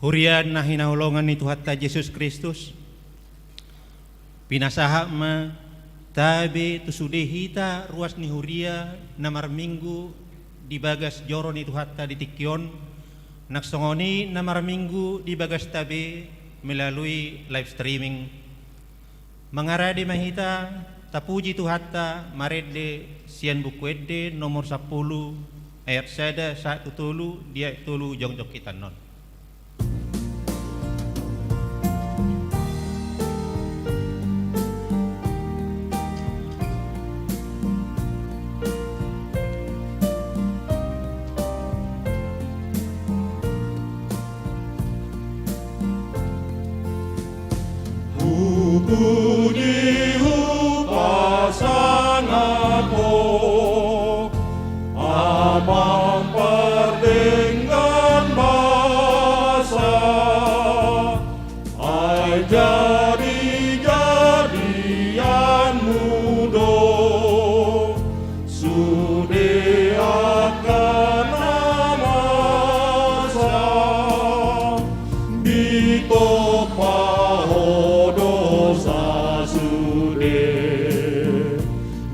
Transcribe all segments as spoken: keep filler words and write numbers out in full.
Huria na hinaholongan ni Tuhanta Jesus Kristus, pinasahat ma tabe tu sude hita ruas ni huria na marminggu di bagas joro ni Tuhanta di tingki on, nang songon i na marminggu di bagasta be melalui live streaming. Mangarade ma hita, tapuji Tuhanta, marende sian Buku Ende nomor sampulu, ayat sada sahat tu tolu, di ayat tolu jongjong hita annon. Hupuji, hupasangap Ho, Amang pardenggan basa, ai jadi-jadianmu do sude angka na masa, ditompa Ho do sasude.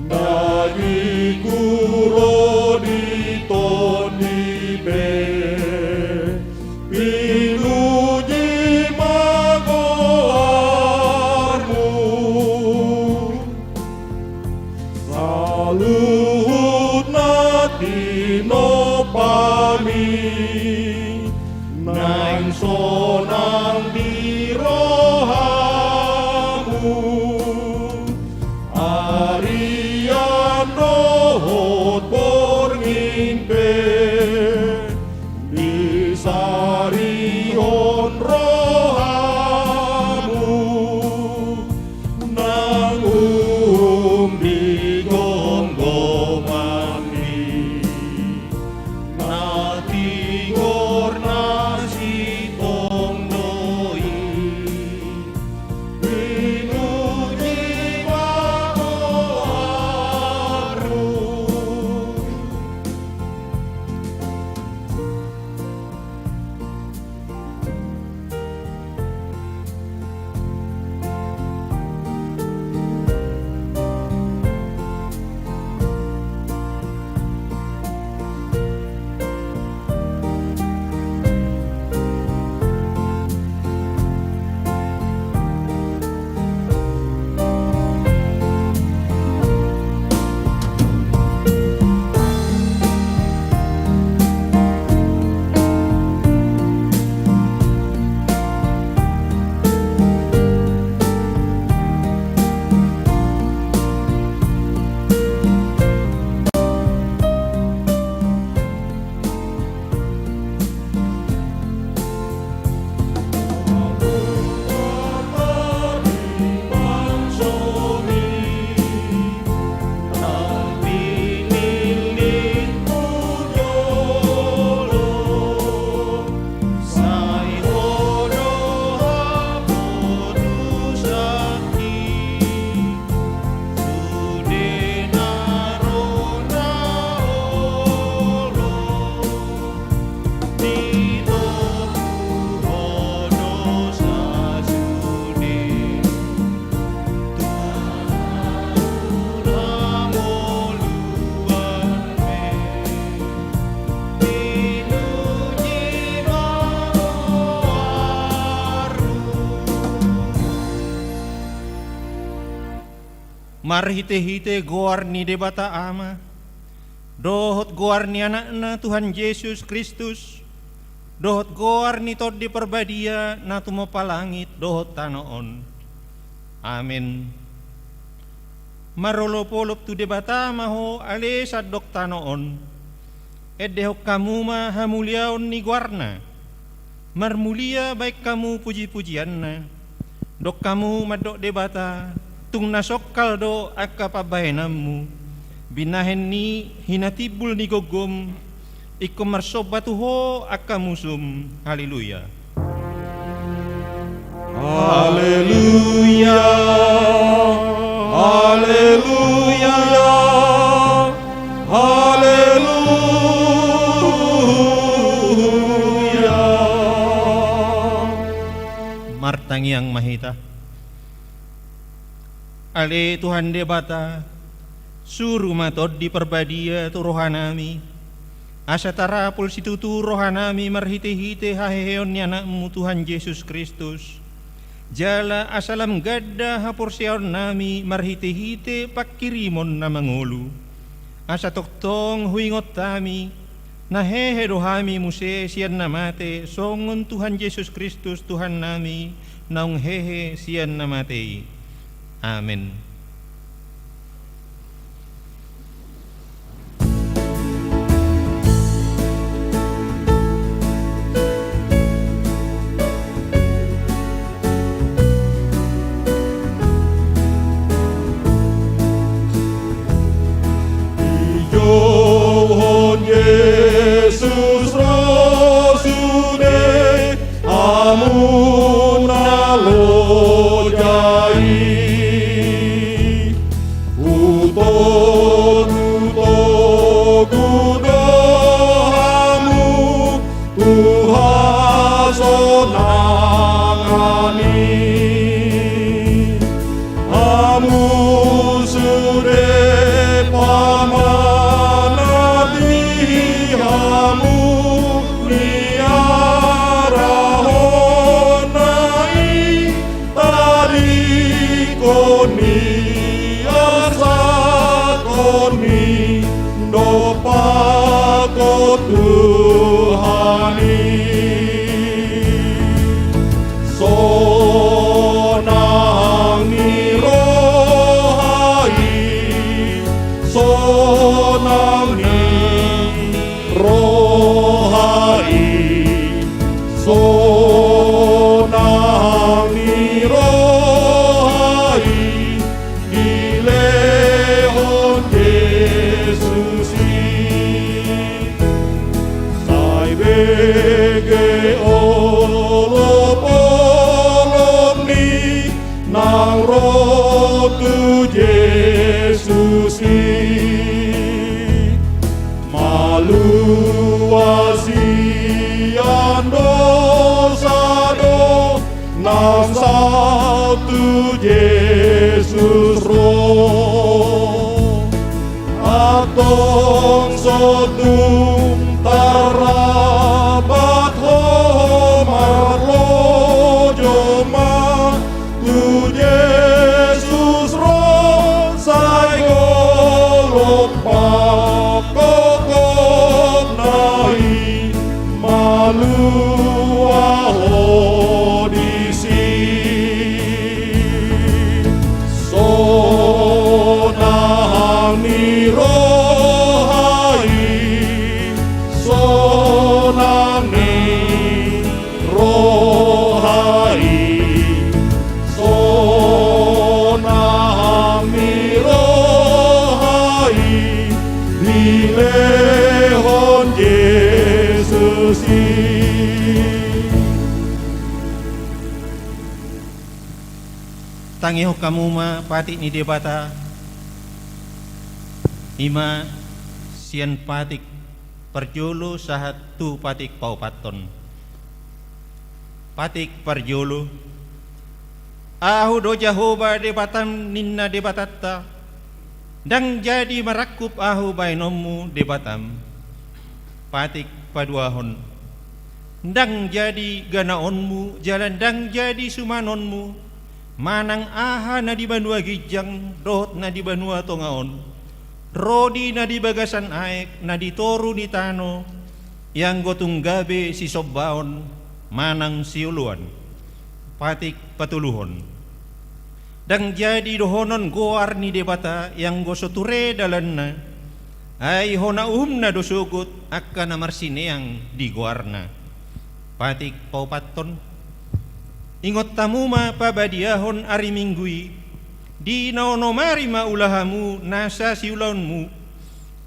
Dagingku ro di tondi pe, pinuji ma goarmu. Saluhut na tinompami, naeng sonang di rohamu. Arian dohot borngin pe, disarihon rohamu, nang umum di gomgoman ni na tigor na sintong do i. Pinuji ma goarmu. Marhite-hite goar ni Debata Ama, dohot goar ni Anakna Tuhan Jesus Kristus, dohot goar ni Tondi Parbadia na tumompa langit dohot tano on. Amen. Marolop-olop tu Debata ma ho ale sandok tano on. Endehon hamu ma hamuliaon ni goarna. Marmulia baen hamu puji-pujianna. Dok hamu mandok Debata, tung na songkal do angka pambahenanmu. Binahen ni hinatimbul ni gomgom, ingkon marsomba tu ho angka musum. Haleluya. Haleluya. Haleluya. Haleluya. Martangiang ma hita. Ale Tuhan Debata, suru ma Tondi Parbadia tu rohanami, asa tarapul situtu rohanami marhitehite haheheon ni Anakmu Tuhan Jesus Kristus, jala asa lam ganda haporseaonnami marhitehite pangkirimon na mangolu. Asa tongtong huingot hami, na hehe do hami muse sian na mate, songon Tuhan Jesus Kristus Tuhannami, naung hehe sian na mate i. Amen. Dijouhon Jesus ro sude hamu na loja i. Hutogutogu do hamu tu hasonangan i. Hamu sude pamanat i, hamu niarahonna i, tadingkon i, arsakkon i, dompakkon Tuhan i. Sonang ni roha i, sonang ni roha i, sonang ni roha i, dilehon Jesus i. Sai bege olopolon ni nang ro tu Jesus i. Malua sian dosa do nang saut tu Jesus ro. Antong so tung tarlambat ho, marlojo ma tu Jesus ro, sai golop ma pogopna i, malua ho disi. Sonang ni roha i, sonang ni roha i, sonang ni roha i, dilehon Jesus i. Tangihon hamu ma patik ni Debata, i ma sian patik parjolo sahat tu patik paopathon. Patik parjolo. Ahu do Jahowa Debatam, ninna Debatanta, ndang jadi marangkup ahu baenonmu Debatam. Patik paduahon. Ndang jadi ganaonmu, jala ndang jadi sumanonmu, manang aha na di banua ginjang dohot na di banua tonga on, rodi na di bagasan aek, na di toru ni tano, ianggo tung gabe sisombaon manang sioloan. Patik patoluhon. Ndang jadi dohonon goar ni Debata ianggo so ture dalanna, ai hona uhumna do sogot angka na marsineang di goarna. Patik paopathon. Ingot hamu ma pabadiahon ari Minggu i, di na onom ari ma ula hamu nasa siulaonmu.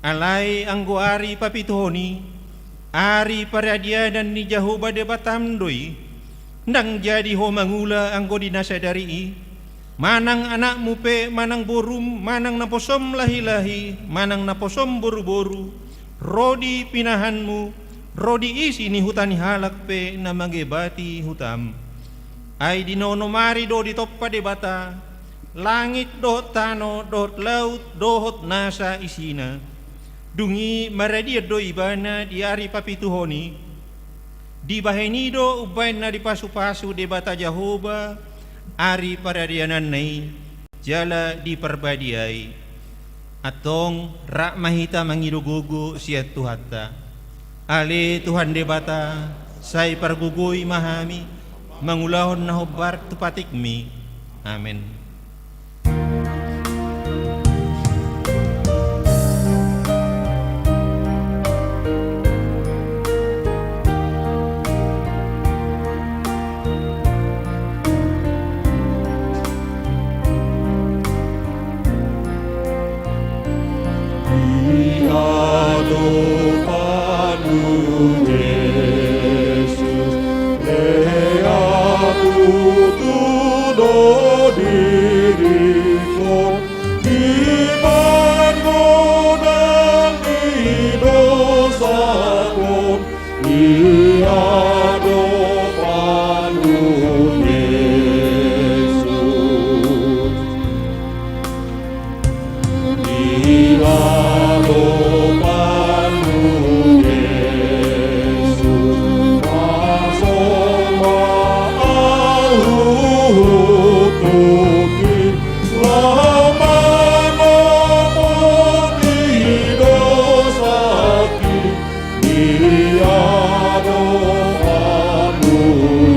Alai anggo ari papituhon i, ari paradianan ni Jahowa Debatam do i. Ndang jadi ho mangula anggo di na sadari i, manang anakmu pe, manang borum, manang naposom lahilahi, manang naposom boruboru, ro di pinahanmu, ro di isi ni huta ni halak pe na mangebati hutam. Ai di na onom ari do ditompa Debata langit dohot tano dohot laut dohot nasa isina. Dung i maradian do ibana di ari papituhon i. Dibahen i do umbahen na dipasupasu Debata Jahowa ari paradiananna i jala diparbadiai. Antong rap ma hita mangido gogo sian Tuhanta. Ale Tuhan Debata, sai pargogoi ma hami mangulahon na hombar tu patikmi. Amen. Di adopanmu, Jesus, leak tu do diringkon, di pargodang ni dosangkon, di adopanmu, Jesus. Di adopanmu, Jesus, laho ma ahu hutuki, laho manopoti dosaki. Di adopanmu,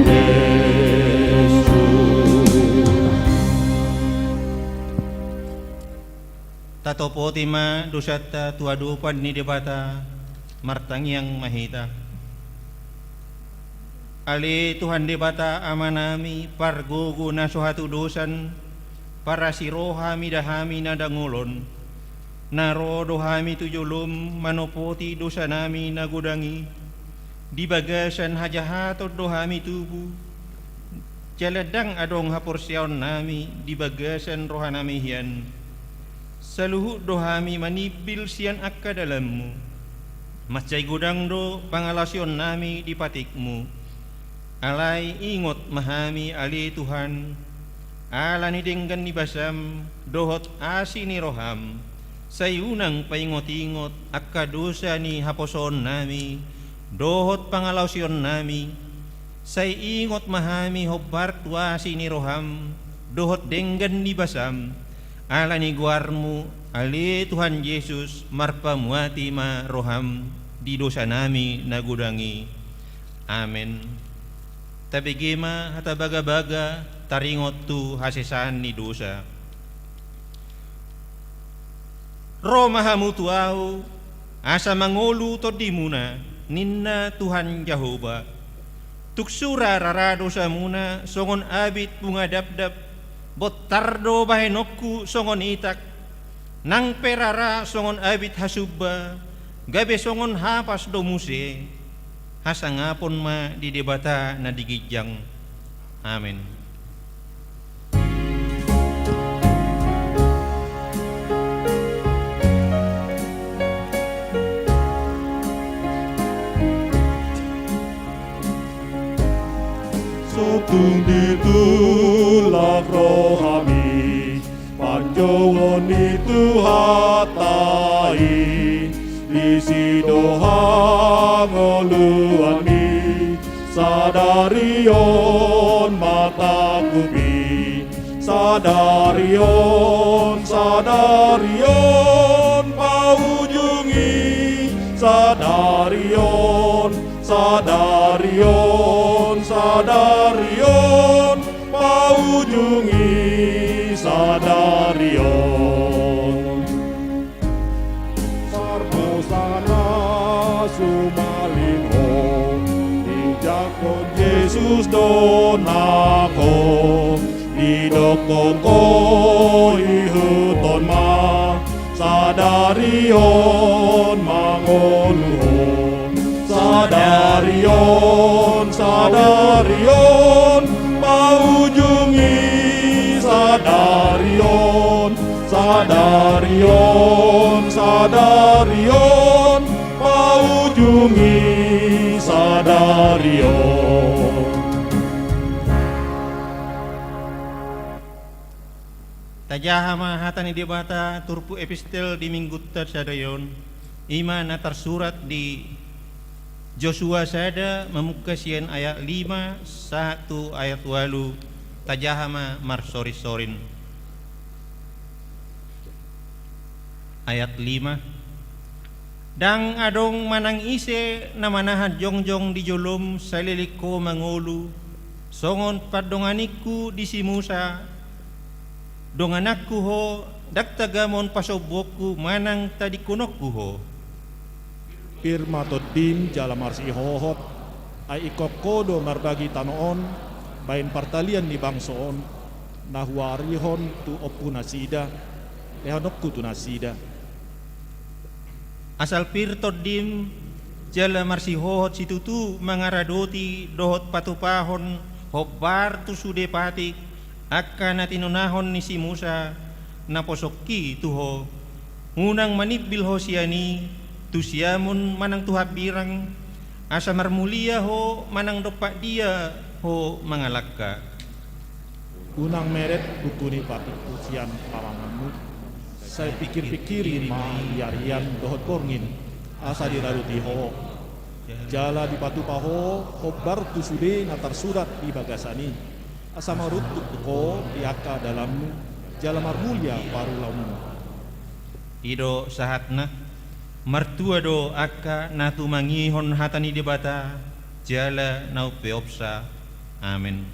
Jesus. Tatopoti ma dosanta tu adopan ni Debata, martangiang ma hita. Ale Tuhan Debata Amanami, pargogo na so hatudosan, parasi roha mida hami na dangol on. Na ro do hami tu jolom manopoti dosanami na godang i. Di bagasan hajahaton do hami tubu, jala ndang adong haporseaonnami di bagasan rohanami hian. Saluhut do hami manimbil sian angka dalanmu. Mansai godang do pangalaosionnami di patikmu. Alai ingot ma hami ale Tuhan, ala ni denggan ni basam dohot asi ni roham, sai unang paingot-ingot angka dosa ni haposoonnami dohot pangalaosionnami. Sai ingot ma hami hombar tu asi ni roham dohot denggan ni basam, ala ni goarmu ale Tuhan Jesus, marpamuati ma roham di dosanami na godang i. Amen. Tabege ma hata bagabaga taringot tu hasesaan ni dosa. Ro ma hamu tu ahu, asa mangolu tondimuna, ninna Tuhan Jahowa. Tung sura rara dosamuna songon abit bunga dapdap, bontar do bahenonku songon itak, nang pe rara songon abit hasumba, gabe songon hapas do muse. Hasangapon ma di Debata na di ginjang. Amen. Sotung ditulak rohami, panjouon ni Tuhanta i, disi do hangoluanmi, sadari on ma tangkupi, sadari on, sadari on paujungi, sadari on, sadari on, sadari on paujungi, sadari on. Parbosana sumalin ho, dijangkon Jesus do nang ho, didokkon ho ihuthon ma, sadari on mangolu ho. Sadari on, sadari on paujungi, sadari on, sadari on, sadari on paujungi, sadari on. Tajaha ma hata ni Debata turpuk epistel di minggunta sadari on, i ma na tarsurat di Josua sada mamungka sian ayat lima sahat tu ayat ualu, tajaha ma marsorinsorin. Ayat lima. Ndang adong manang ise na manahan jongjong di jolom saleleng ho mangolu, songon pandonganingku di si Musa, dongananku ho, ndang tagamon pasombuonku manang tadingkononku ho. Pir ma tondim jala marsihohot, ai ingkon ho do marbagi tano on baen partalian ni bangso on, na huarihon tu ompunasida, lehononku tu nasida. Asal pir tondim jala marsihohot situtu mangaradoti dohot patupahon hombar tu sude patik angka na tinonahon ni si Musa, naposongki tu ho. Unang manimbil ho sian i, tu siamun manang tu hambirang, asa marmulia ho manang dompak dia ho mangalangka. Unang meret buku ni patikku sian pamanganmu, sai pingkirpingkiri ma di arian dohot borngin, asa diradoti ho. Jala dipatupa ho hombar tu sude na tarsurat di bagasan i, asa maruntung ho di angka dalanmu, jala marmulia parulaonmu. I do sahatna. Martua do angka na tumangihon hata ni Debata jala na umpeopsa. Amen.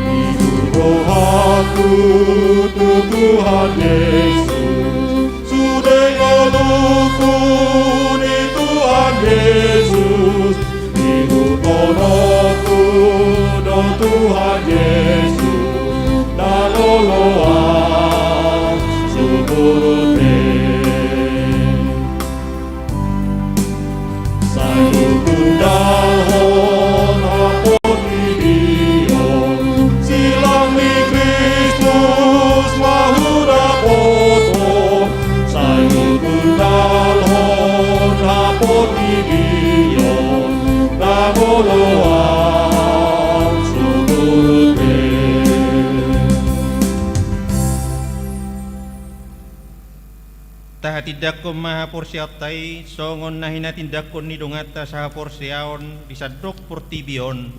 Ibu rohaku tu Tuhan Yesus, sude ngolungku di Tuhan Yesus, ihutkononku do Tuhan Yesus, na loloan sumurut be. Sai hutundalhon haportibion, silang ni Kristus ma hudapothon, sai hutundalhon haportibion, na ngolungku sumurut be. Tahatindangkon ma haporseaonta i, songon na hinatindangkon ni donganta sahaporseaon di sandok portibi on,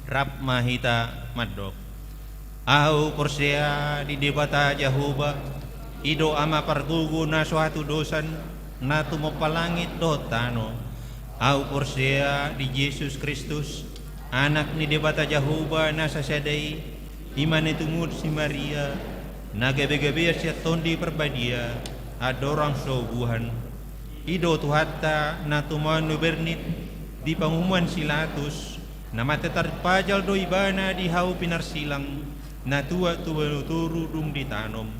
rap ma hita mandok. Ahu porsea di Debata Jahowa, i do Ama pargogo na so hatudosan, na tumompa langit dohot tano. Ahu porsea di Jesus Kristus, Anak ni Debata Jahowa na sasada i, i ma na tinumuruk si Maria, na gabegabean sian Tondi Parbadia, andorang so buhan. I do Tuhanta na tumaon ni Bernit di panguhuman si Latus, na mate tarpajal do ibana di hau pinarsilang, na tuat tu banua toru dung ditanom,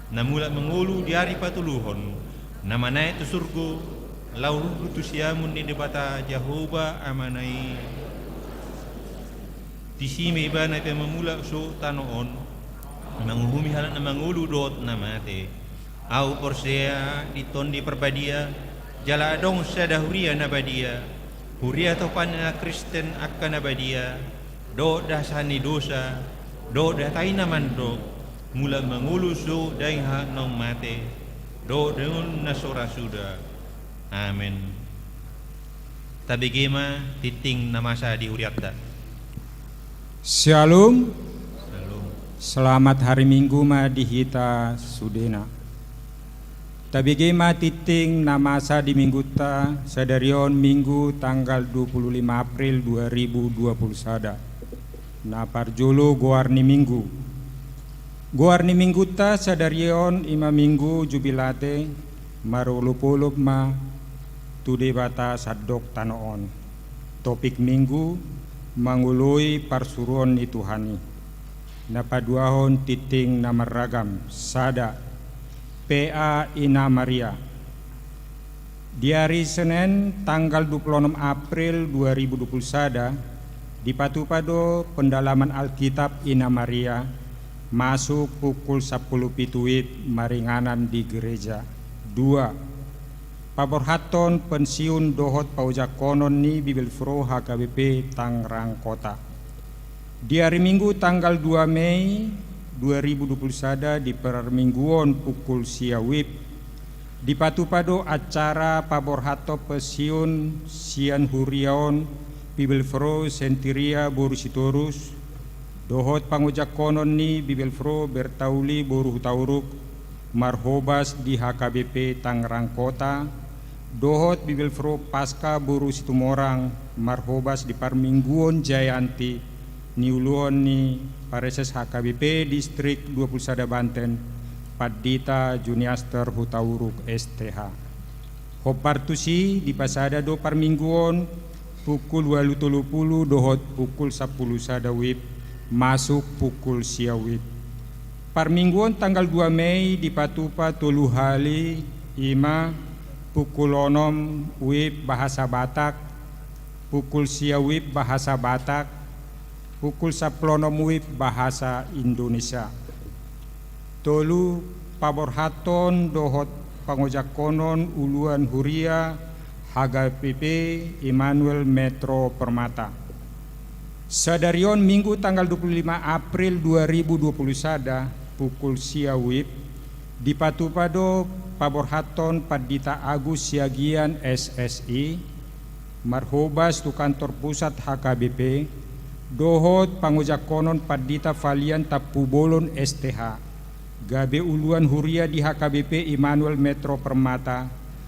na mulak mangolu di ari patoluhon, na manaek tu surgo, laho hundul tu siamun ni Debata Jahowa Amana i. Disi ma ibana pe mamulak suhut tano on, manguhumi halak na mangolu dohot na mate. Ahu porsea di Tondi Parbadia, jala adong sada huria na badia, huria topan ni na Kristen angka na badia, dohot dasahan ni dosa, dohot datai na mandok, mulak mangolu suhut daging halak naung mate, dohot daingon na so ra suda. Amen. Tabege ma tingting na masa di hurianta. Syalom. Syalom. Selamat hari Minggu ma di hita sudena. Tabege ma tingting na masa di minggunta sadari on, Minggu tanggal dua puluh lima April dua ribu dua puluh sada. Na parjolo, goar ni Minggu. Goar ni minggunta sadari on i ma Minggu Jubilate, marolopolop ma tu Debata sandok tano on. Topik Minggu: Mangoloi parsuruon ni Tuhan i. Na paduahon tingting na marragam, sada, P A Inna Maria. Di ari Senen tanggal dua puluh onom April dua ribu dua puluh sada, dipatupa do pendalaman Alkitab Inna Maria, masuk pukul sampulu pitu WIB maringanan di gereja. Dua, paborhathon pensiun dohot paojakkonon ni Bibel Vrouw H K B P Tangerang Kota. Di ari Minggu tanggal dua Mei dua ribu dua puluh sada di parmingguon pukul sia WIB, dipatupa do acara paborhathon pensiun sian huria on Bibel Vrouw Sentiria boru Sitorus, dohot pangojakkonon ni Bibel Vrouw Bertauli boru Hutauruk, marhobas di H K B P Tangerang Kota, dohot Bibel Vrouw Paska boru Situmorang, marhobas di parmingguon jayanti, niuluhon ni Praeses H K B P Distrik dua puluh sada Banten, Pandita Juniaster Hutauruk S T H. Hombar tusi, dipasada do parmingguon pukul ualu tolu pulu dohot pukul sampulu sada WIB, masuk pukul sia WIB. Parmingguon tanggal dua Mei dipatupa tolu hali, i ma pukul onom WIB bahasa Batak, pukul sia WIB bahasa Batak, pukul sampulu onom WIB bahasa Indonesia. Tolu, paborhathon dohot pangojakkonon uluan huria H K B P Immanuel Metro Permata. Sadari on Minggu tanggal dua puluh lima April dua ribu dua puluh sada, pukul sia WIB, dipatupa do paborhathon Pandita Agus Siagian S S I, marhobas tu kantor pusat H K B P, dohot pangojakkonon Pandita Valian Tampubolon S T H, gabe uluan huria di H K B P Immanuel Metro Permata,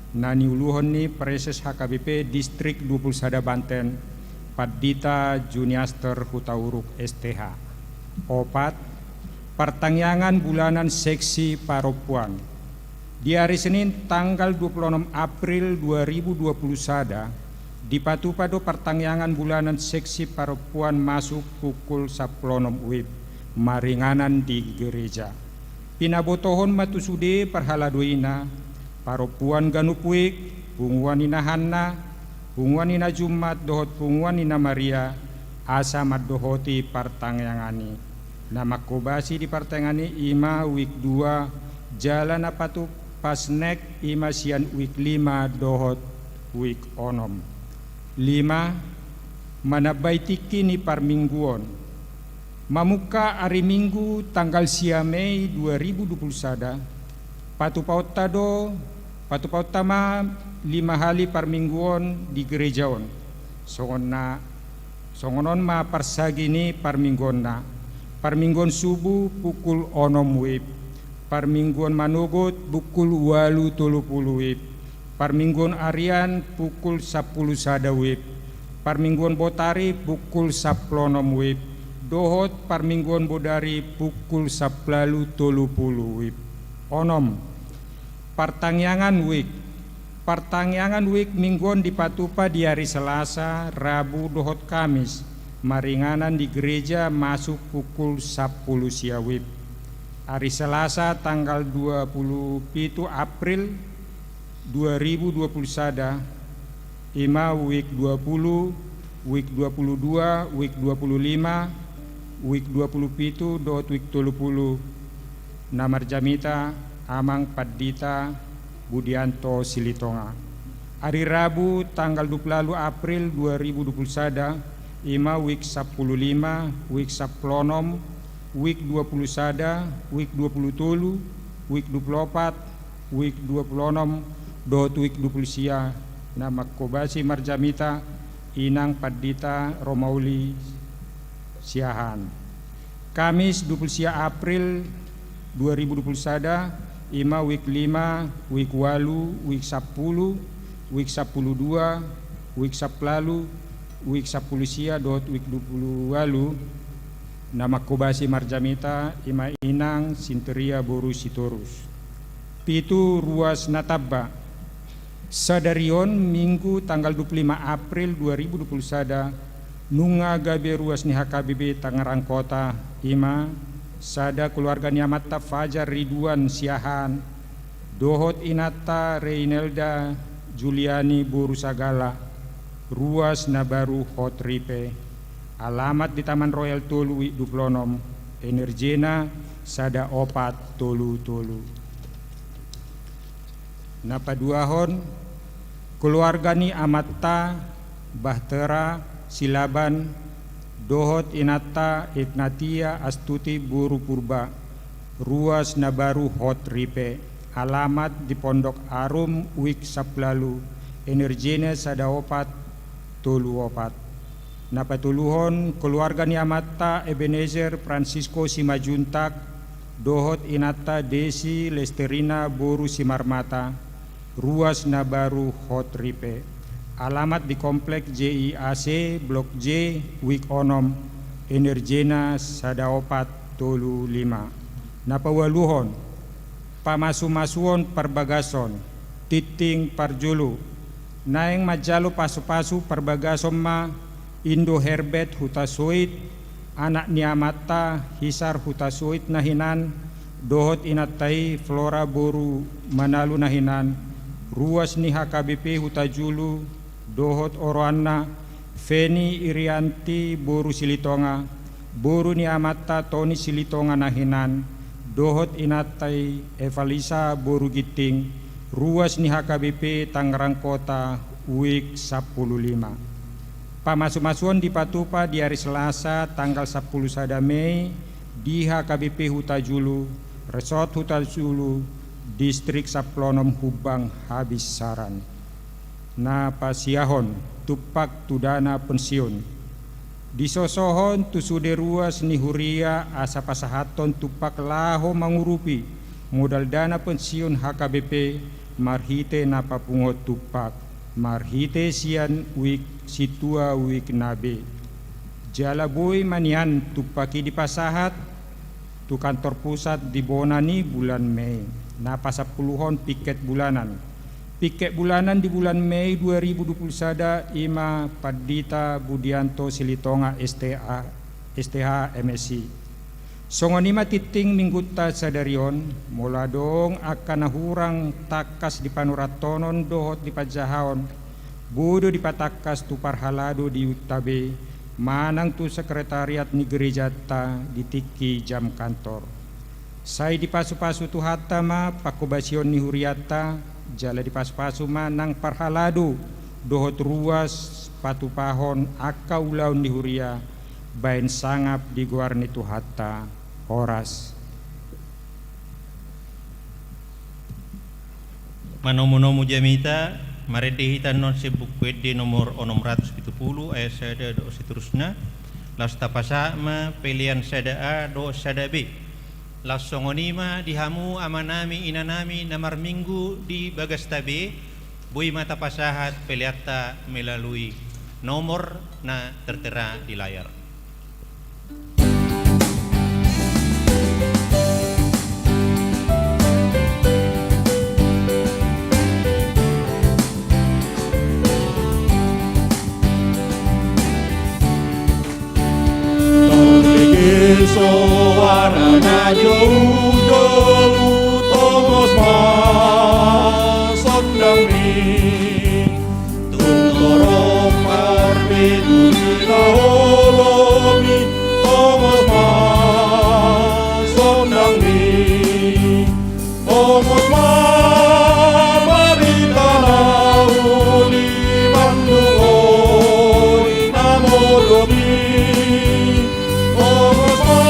na niuluhon ni Praeses H K B P Distrik dua puluh sada Banten, Pandita Juniaster Hutauruk S T H. Opat, partangiangan bulanan seksi parompuan. Di ari Senin tanggal dua puluh onom April dua ribu dua puluh sada, dipatupa do partangiangan bulanan seksi parompuan masuk pukul sampulu onom WIB, maringanan di gereja. Pinabotohon ma tu sude parhaladoina, parompuan ganup WIB, punguan ni na Hanna, punguan ni na Jummat dohot punguan ni na Maria, asa mandohoti partangiangan i. Na manghobasi di partangiangan i i ma WIB dua, jala na patupa snack i ma sian WIB lima dohot WIB onom. Lima, manambai tingki ni parmingguon. Mamungka ari Minggu tanggal sia Mei dua ribu dua puluh sada, patupaonta do, patupaonta ma lima hali parmingguon di gereja on. Songon na, songon on ma parsagi ni parmingguonna. Parmingguon subuh pukul onom WIB. Parmingguon manogot pukul ualu tolu pulu WIB. Parmingguon arian pukul sampulu sada WIB. Parmingguon botari pukul sampulu onom WIB. Dohot parmingguon bodari pukul sampulu tolu pulu WIB. Onom, partangiangan WIB. Partangiangan WIB Minggu on dipatupa di ari Selasa, Rabu dohot Kamis, maringanan di gereja masuk pukul sampulu sia WIB. Ari Selasa tanggal dua pulu pitu April dua ribu dua pulu sada, i ma WIB dua pulu, WIB dua pulu dua, WIB dua pulu lima, WIB dua pulu pitu dohot WIB tolu pulu, na marjamita Amang Pandita Budianto Silitonga. Ari Rabu tanggal dua pulu ualu April dua ribu dua pulu sada, i ma WIB sampulu lima, WIB sampulu onom, WIB dua pulu sada, WIB dua pulu tolu, WIB dua pulu opat, WIB dua pulu onom dohot WIB dua pulu sia, na manghobasi marjamita Inang Pandita Romauli Siahaan. Kamis dua pulu sia April dua ribu dua pulu sada, i ma WIB lima, WIB ualu, WIB sampulu, WIB sampulu dua, WIB sampulu ualu, WIB sampulu sia dohot WIB dua pulu ualu, na manghobasi marjamita i ma Inang Sinteria boru Sitorus. Pitu, ruas na tamba. Sadari on Minggu tanggal dua pulu lima April dua ribu dua pulu sada, nunga gabe ruas ni H K B P Tangerang Kota, i ma sada keluarga ni amanta Fajar Ridwan Siahaan dohot inanta Reinelda Juliani boru Sagala, ruas na baru hot ripe, alamat di Taman Royal tolu WIB dua pulu onom, Energena sada opat tolu tolu. Na paduahon, keluarga ni amanta Bahtera Silaban dohot inanta Ignatia Astuti boru Purba, ruas na baru hot ripe, alamat di Pondok Arum, Wik Sampulu Ualu, energena sada opat tolu opat. Na patoluhon, keluarga ni amanta Ebenezer Francisco Simanjuntak dohot inanta Desi Lesterina boru Simarmata, ruas na baru hot ripe, alamat di Komplek J I A C Blok J, Wik Onom, energena sada opat tolu lima. Na paualuhon, pamasumasuon parbagason. Tintin parjolo, naeng manjalo pasupasu parbagason ma Indo Herbet Hutasoit, anak ni amanta Hisar Hutasoit na hinan, dohot inanta i Flora boru Manalu na hinan, ruas ni H K B P Hutajulu, dohot oroanna Feni Irianti boru Silitonga, boru ni amanta Toni Silitonga na hinan, dohot inanta i Evalisa boru Ginting, ruas ni H K B P Tangerang Kota, Wik Sampulu Lima. Pamasumasuon dipatupa di ari Selasa tanggal sampulu sada Mei di H K B P Hutajulu, Resort Hutajulu, Distrik Sampulu Onom Humbang Habis Saran. Na pasiahon, tumpak tu dana pensiun. Disosohon tu sude ruas ni huria asa pasahathon tumpak laho mangurupi modal dana pensiun H K B P marhite na papunguhon tumpak, marhite sian Wik Sintua Wik na B. Jala boi ma nian tumpak i dipasahat tu kantor pusat di bona ni bulan Mei. Na pasampuluhon, pingket bulanan. Pingket bulanan di bulan Mei dua ribu dua puluh sada i ma Pandita Budianto Silitonga, S T A, S T H, M Si. Songon i ma tintin minggunta sadari on, molo adong angka na hurang tangkas di panurathonon dohot di panjahaon, boi do dipatangkas tu parhalado di ihunta be, manang tu sekretariat ni gerejanta di tingki jam kantor. Sai dipasupasu Tuhanta ma panghobasion ni hurianta, jala dipasupasu ma nang parhalado dohot ruas patupahon angka ulaon ni huria, baen sangap di goar ni Tuhanta. Horas. Manomunomu jamita, marende hita annon sian Buku Ende nomor onom ratus pitu pulu ayat sada dohot seterusna, laos tapasahat ma pelean sada A dohot sada B. Laos songon i ma di hamu amanami inanami na marminggu di bagasta be, boi ma tapasahat peleanta melalui nomor na tertera di layar. Tong dege soara na joujou, tongos ma sondangmi. Tung torop marbegu di na olomi, tongos ma sondangmi. Tongos ma barita na uli, mandungoi na modom i. Tongos ma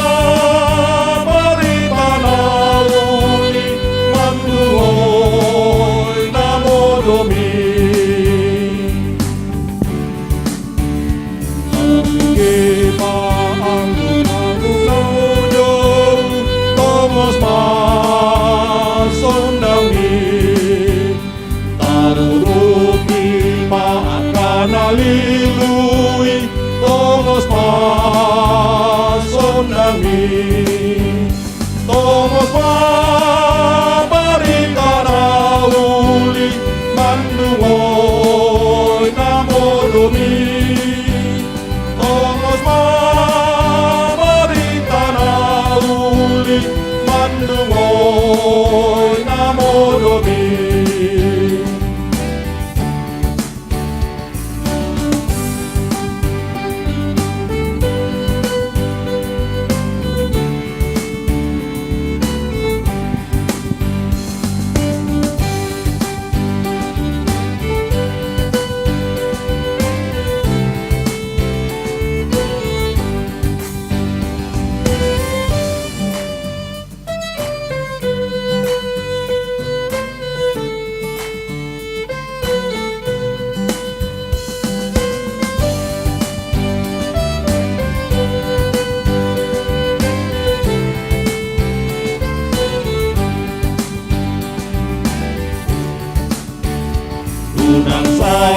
barita na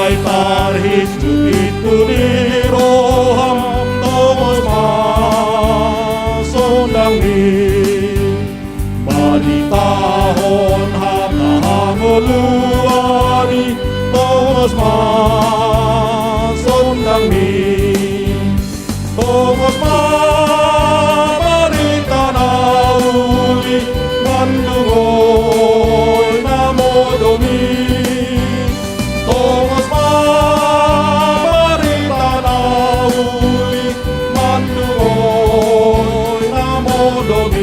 Ai tarhinsu pintu ni roham, tongos ma sondangmi. Baritahon hata hangoluan i, tongos ma sondangmi. Tongos ma barita na uli mandungoi na modom i. Tongos ma barita na uli mandungoi na modom i.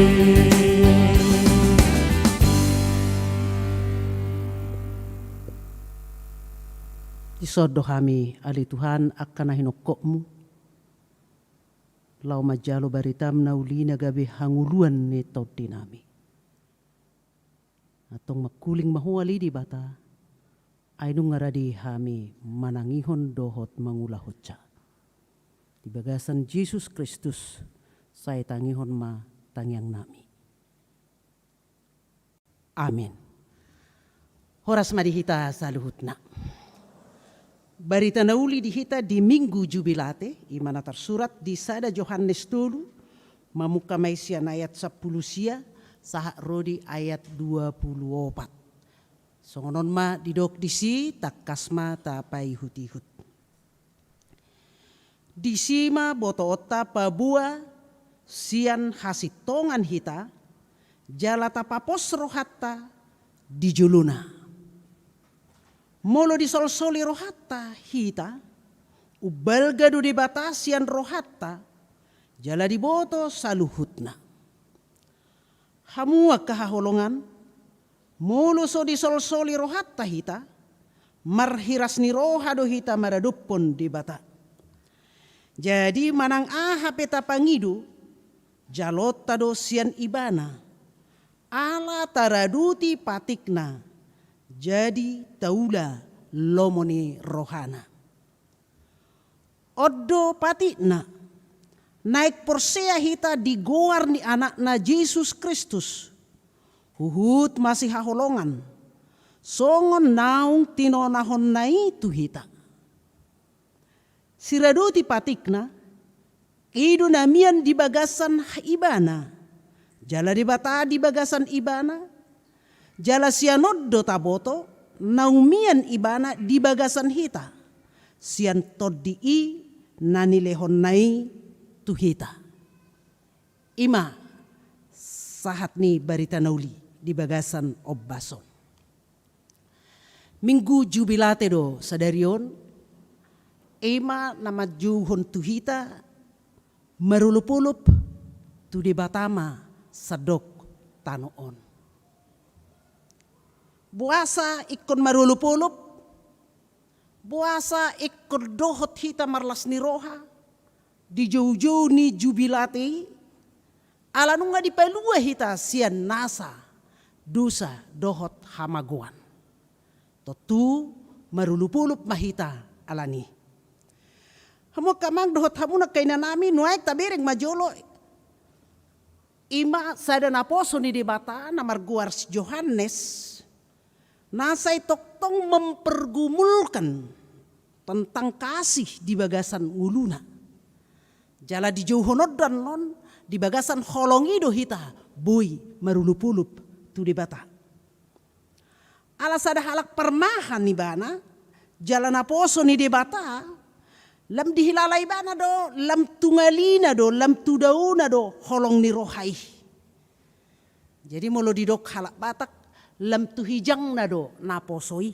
Dison do hami, ale Tuhan, angka na hinokkopmu, laho manjalo baritam na uli na gabe hangoluan ni tondinami. Antong mangkuling ma Ho ale Debata, ai nunga rade hami manangihon dohot mangulahon ja. Di bagasan Jesus Kristus, sai tangihon ma tangiangnami. Amen. Horas ma di hita saluhutna. Barita na uli di hita di Minggu Jubilate, i ma na tarsurat di sada Johannes tolu, mamungka ma i sian ayat sampulu sia, sahat ro di ayat dua pulu opat. Songon on ma didok disi, tangkas ma tapaihut-ihut. Disi ma botoonta paboa sian hasintongan hita, jala tapapos rohanta di jolona. Molo disolsoli rohanta hita, umbalga do Debata sian rohanta, jala diboto saluhutna. Hamu angka haholongan, molo so disolsoli rohanta hita, marhiras ni roha do hita maradophon Debata. Jadi manang aha pe tapangido, jaloonta do sian Ibana, ala taradoti patikna, jadi taula lomo ni rohana. On do patikna, naeng porsea hita di goar ni Anakna Jesus Kristus, huhut masihaholongan, songon naung tinonahonna i tu hita. Siradoti patikna, i do na mian di bagasan Ibana, jala Debata di bagasan Ibana, jala sian on do taboto naung mian Ibana di bagasan hita, sian Tondi i na nilehonna i tu hita. I ma sahat ni barita na uli di bagasan ombas on. Minggu Jubilate do sadari on, i ma na manjouhon tu hita marolopolop tu Debata ma sandok tano on. Boasa ingkon marolopolop, boasa ingkon dohot hita marlas ni roha di joujou ni Jubilate i, ala nunga dipalua hita sian nasa dosa dohot hamagoan. Tontu marolopolop ma hita alani. Hamu angka amang dohot hamu na angka inanami, nuaeng tabereng ma jolo. I ma sada naposo ni Debata na margoar si Johannes, na sai tongtong mempergumulkan tentang kasih di bagasan ngoluna. Jala dijouhon on do annon, di bagasan holong i do hita boi marolopolop tu Debata. Ala sada halak parmahan ibana, jala naposo ni Debata, lam dihilala ibana do, lam tu ngalina do, lam tu daona do holong ni roha i. Jadi molo didok halak Batak, lam tu hijangna do naposo i,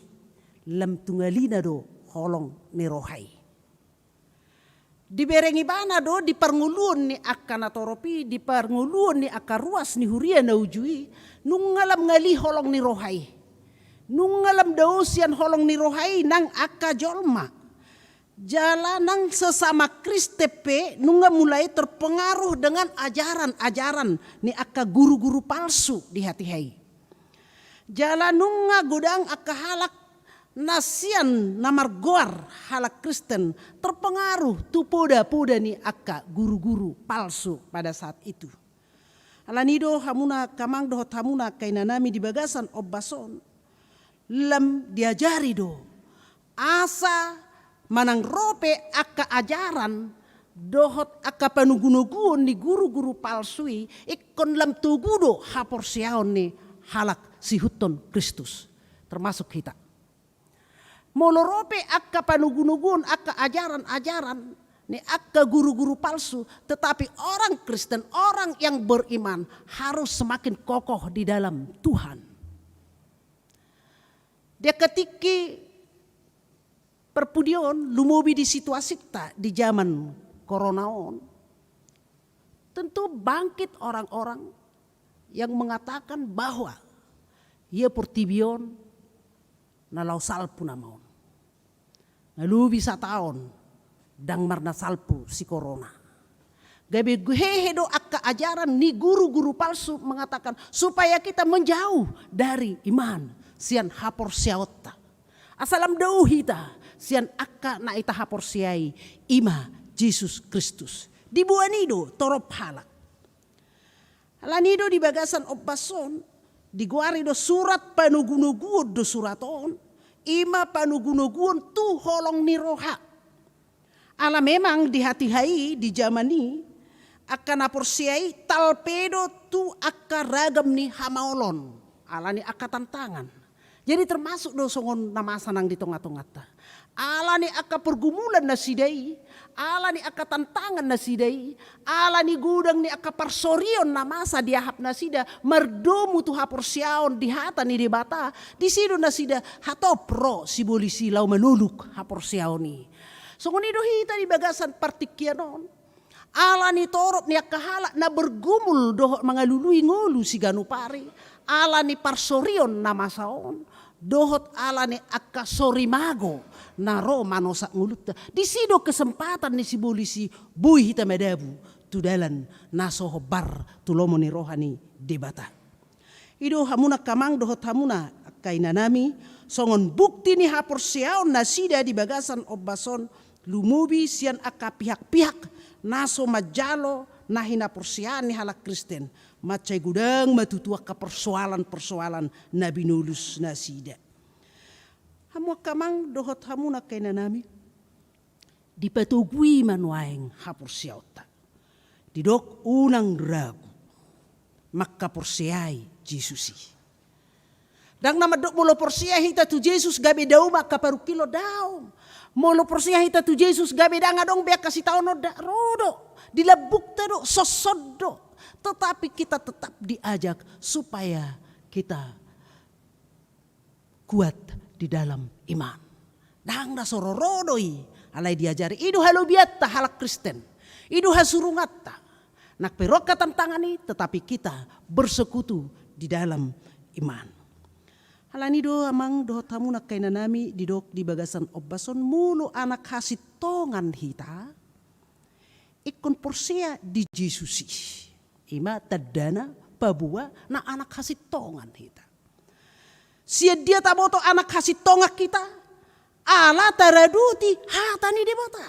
lam tu ngalina do holong ni roha i. Dibereng ibana do di parngoluon ni angka natorop i, di parngoluon ni angka ruas ni huria na uju i, nunga lam ngali holong ni roha i. Nunga lam dao sian holong ni roha i nang angka jolma. Jala nang sesama Kristen pe nunga mulai terpengaruh dengan ajaran-ajaran ni angka guru-guru palsu di hatiha i. Jala nunga godang angka halak na sian na margoar halak Kristen terpengaruh tu poda-poda ni angka guru-guru palsu pada saat itu. Alani do hamuna angka amang dohot hamuna angka inanami di bagasan ombas on, lam diajari do Asa manang ro pe angka ajaran dohot angka panogunoguon ni guru-guru palsu i, ingkon lam togu do haporseaon ni halak siihuthon Kristus, termasuk hita. Molo ro pe angka panogunoguon, angka ajaran-ajaran ni angka guru-guru palsu, tetapi orang Kristen, orang yang beriman harus semakin kokoh di dalam Tuhan. Di angka tingki parpudi on, lumobi di situasita di zaman corona on, tentu bangkit orang-orang yang mengatakan bahwa ia portibi on na laho salpu nama on. Na lobi sataon ndang marna salpu si corona. Gabe hehe do angka ajaran ni guru-guru palsu mengatakan supaya kita menjauh dari iman sian haporseaonta. Asa lam dao hita sian angka na ita haporseai, i ma Jesus Kristus. Diboan i do torop halak. Alani do di bagasan ombas on, digoari do surat panogunoguon do surat on, i ma panogunoguon tu holong ni roha. Ala memang di hatiha i, di zaman i, angka na porsea i talpe do tu angka ragam ni hamaolon, ala ni angka tantangan. Jadi termasuk do songon na masa nang di tongatongata. Ala ni angka pergumulan nasida i, ala ni angka tantangan nasida i, ala ni godang ni angka parsorion na masa diahap nasida mardomu tu haporseaon di hata ni Debata, disi do nasida hatop ro sibolis i laho manoluk haporseaon i. Songon i do hita di bagasan partingkian on. Ala ni torop ni angka halak na bergumul dohot mangalului ngolu siganup ari, ala ni parsorion na masa on, dohot ala ni angka sori mago na ro manosak ngolunta. Disi do kesempatan ni sibolis i boi hita madabu tu dalan na so hombar tu lomo ni roha ni Debata. I do hamuna angka amang dohot hamuna angka inanami, songon bukti ni haporseaon nasida di bagasan ombas on, lumobi sian angka pihak-pihak na so manjalo na hinaporseaan ni halak Kristen, mansai godang ma tutu angka persoalan-persoalan na binolus nasida. Hamu angka amang dohot hamuna angka inanami, dipatogui ma nuaeng haporseaonta. Didok unang ragu mangkaporseai Jesus i. Ndang na mandok molo porsea hita tu Jesus gabe dao ma angka parungkilon, daong. Molo porsea hita tu Jesus gabe ndang adong be angka sitaonon, ndang, ro do. Di lambungta do, songon do. Tetapi kita tetap diajak supaya kita kuat di dalam iman. Ndang na so ro-ro do i, alai diajari. I do halobianta halak Kristen. I do hasurunganta. Nang pe ro angka tantangan i, tetapi kita bersekutu di dalam iman. Alani do amang dohot hamuna angka inanami, didok di bagasan ombas on, molo anak hasintongan hita, ingkon porsea di Jesus i. I ma tandana paboa na anak hasintongan hita. Sian dia taboto anak hasintongan hita? Ala taradoti hata ni Debata.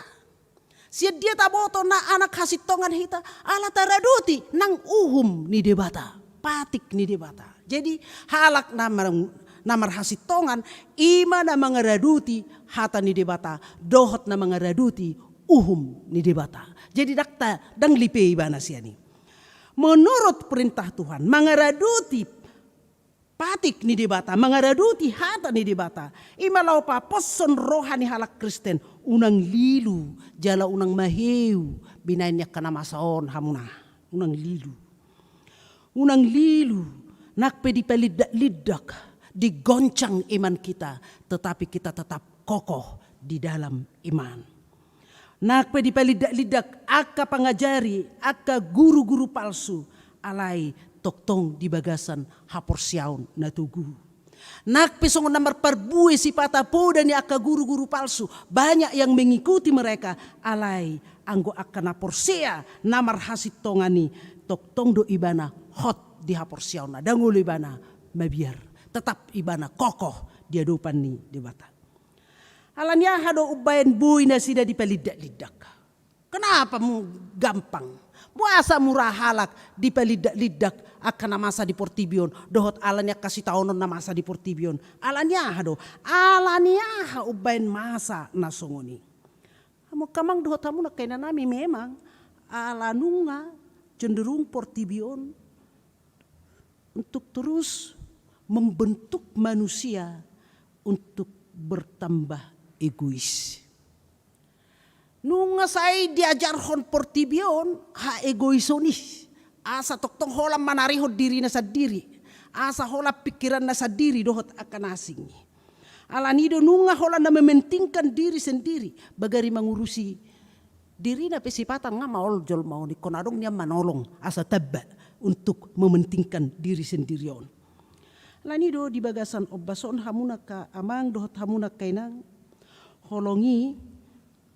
Sian dia taboto na anak hasintongan hita? Ala taradoti nang uhum ni Debata, patik ni Debata. Jadi halak na mar-, na marhasintongan, i ma na mangaradoti hata ni Debata dohot na mangaradoti uhum ni Debata. Jadi ndang ta-, ndang lipe ibana sian i. Menurut perintah Tuhan, mangaradoti patik ni Debata, mangaradoti hata ni Debata, i ma laho paposhon roha ni halak Kristen. Unang lilu jala unang maheu binaen ni angka na masa on hamuna. Unang lilu. Unang lilu, nang pe dipalindak-lindak, digoncang iman kita, tetapi kita tetap kokoh di dalam iman. Nang pe dipalindak-lindak angka pangajari, angka guru-guru palsu, alai tongtong di bagasan haporseaon na togu. Nang pe songon na marparbue sipata poda ni angka guru-guru palsu, banyak yang mengikuti mereka, alai anggo angka na porsea na marhasintongan i, tongtong do ibana hot di haporseaonna, ndang olo ibana mabiar, tetap ibana kokoh di adopan ni Debata. Alani aha do umbaen boi nasida dipalindak-lindak? Kenapa mu gampang? Boasa mura halak dipalindak-lindak angka na masa di portibi on, dohot ala ni angka sitaonon na masa di portibi on? Ala ni aha do? Ala ni aha umbaen masa na songon i? Hamu angka amang dohot hamu na angka inanami, memang ala nunga cenderung portibi on untuk terus membentuk manusia untuk bertambah egois. Nunga sai diajarhon portibi on haegoison i, asa tongtong holan manarihon dirina sandiri, asa holan pingkiranna sandiri dohot angka na asing i. Ala ni do nunga holan na mementingkan diri sendiri, bagari mangurusi dirina pe sipata nga maol jolma on, ingkon adong nian manolong asa tamba untuk mementingkan diri sendiri on. Ala ni do di bagasan ombas on, hamu na angka amang dohot hamu na angka inang, holong i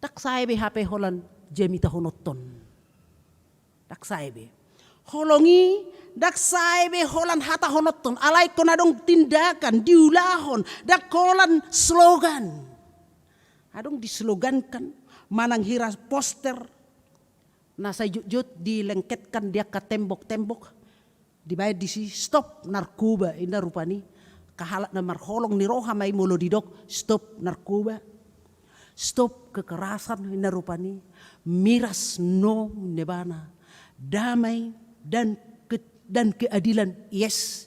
ndang sae be hape holan jamitahononton. Ndang sae be. Holong i ndang sae be holan hatahononton, alai ingkon adong tindakan diulahon, ndang holan slogan. Adong dislogankan manang hira poster na sai jotjot dilengketkan di angka tembok-tembok, dibaen disi, "Stop narkoba," inna rupani. Angka halak na marholong ni roha ma i molo didok, "Stop narkoba, stop kekerasan," inna rupani. "Miras no," ninna ibana. "Damai dan ke-, dan keadilan, yes."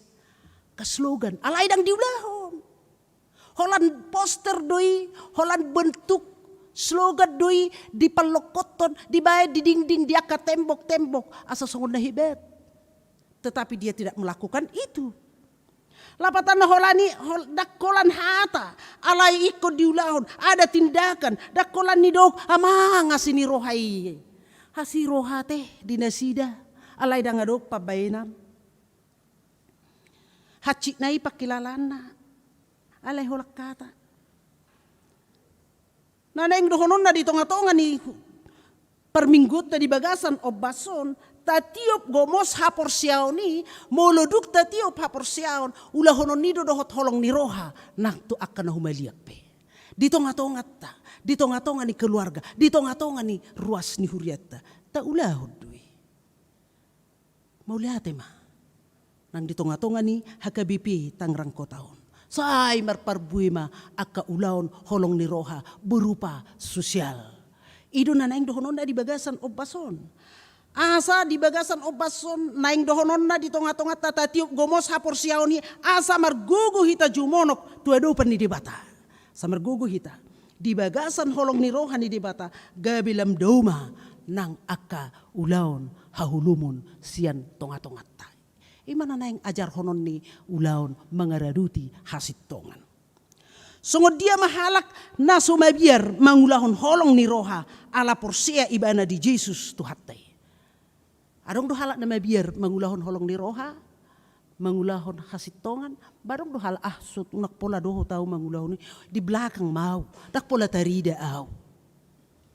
Angka slogan, alai ndang diulahon. Holan poster do i, holan bentuk slogan do i, dipallongkothon, dibaen di dinding, di angka tembok-tembok asa songon na hebat. Tetapi dia tidak melakukan itu. Lapatanna holan i, hol-, ndang holan hata, alai ingkon diulahon, ada tindakan, ndang holan nidok, "Amang, asi ni roha i." Asi roha te di nasida, alai ndang adong pambaenan. Hansit na i pangkilalaanna, alai holan hata. Na naeng dohononna di tonga-tonga ni parmingguonta di bagasan ombas on, tatiop gomos haporseaon i. Molo dung tatiop haporseaon, ulahonon i do dohot holong ni roha nang tu angka na humaliang pe. Di tonga-tonganta, di tonga-tonga ni keluarga, di tonga-tonga ni ruas ni hurianta, taulahon do i. Mauliate ma nang di tonga-tonga ni H K B P Tangerang Kota on. Sai marparbue ma angka ulaon holong ni roha berupa sosial. I do na naeng dohononna di bagasan ombas on. Asa di bagasan ombas on naeng dohononna di tonga-tonganta, tatiop gomos haporseaon i, asa margogo hita jumonok tu adopan ni Debata. Asa margogo hita di bagasan holong ni roha ni Debata, gabe lam dao ma nang angka ulaon haholomon sian tonga-tonganta. I ma na naeng ajarhonon ni ulaon mangaradoti hasintongan. Songon dia ma halak na so mabiar mangulahon holong ni roha ala porsea ibana di Jesus Tuhanta i? Adong do halak na mabiar mangulahon holong ni roha, mangulahon hasintongan, ba adong do halak, "Ah, so unang pola dohot au mangulahon i, di belakang ma au, ndang pola tarida au."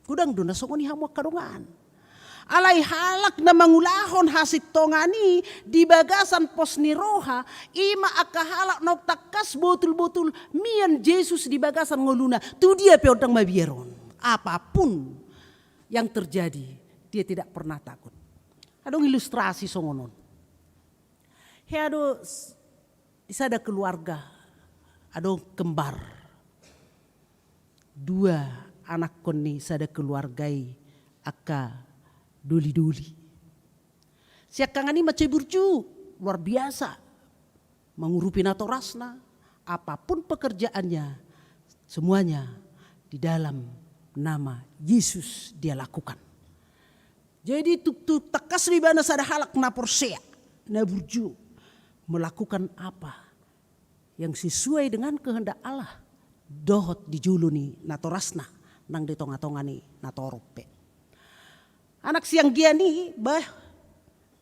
Godang do na songon i, hamu angka dongan. Alai halak na mangulahon hasintongan i di bagasan pos ni roha, i ma angka halak naung tangkas botul-botul mian Jesus di bagasan ngoluna, tu dia pe on ndang mabiar on. Apapun yang terjadi, dia tidak pernah takut. Adong ilustrasi songon on. Hea do s-, di sada keluarga, adong kembar. Dua anakkon ni sada keluarga i angka doli-doli. Siangkangan i mansai burju, luar biasa. Mangurupi natorasna, apapun pekerjaannya, semuanya di dalam nama Yesus dia lakukan. Jadi, tuk-, tuk tangkas do ibana sada halak na porsea, na burju, melakukan apa yang sesuai dengan kehendak Allah, dohot di jolo ni natorasna, nang di tonga-tonga ni natorop pe. Anak sianggian i, bah,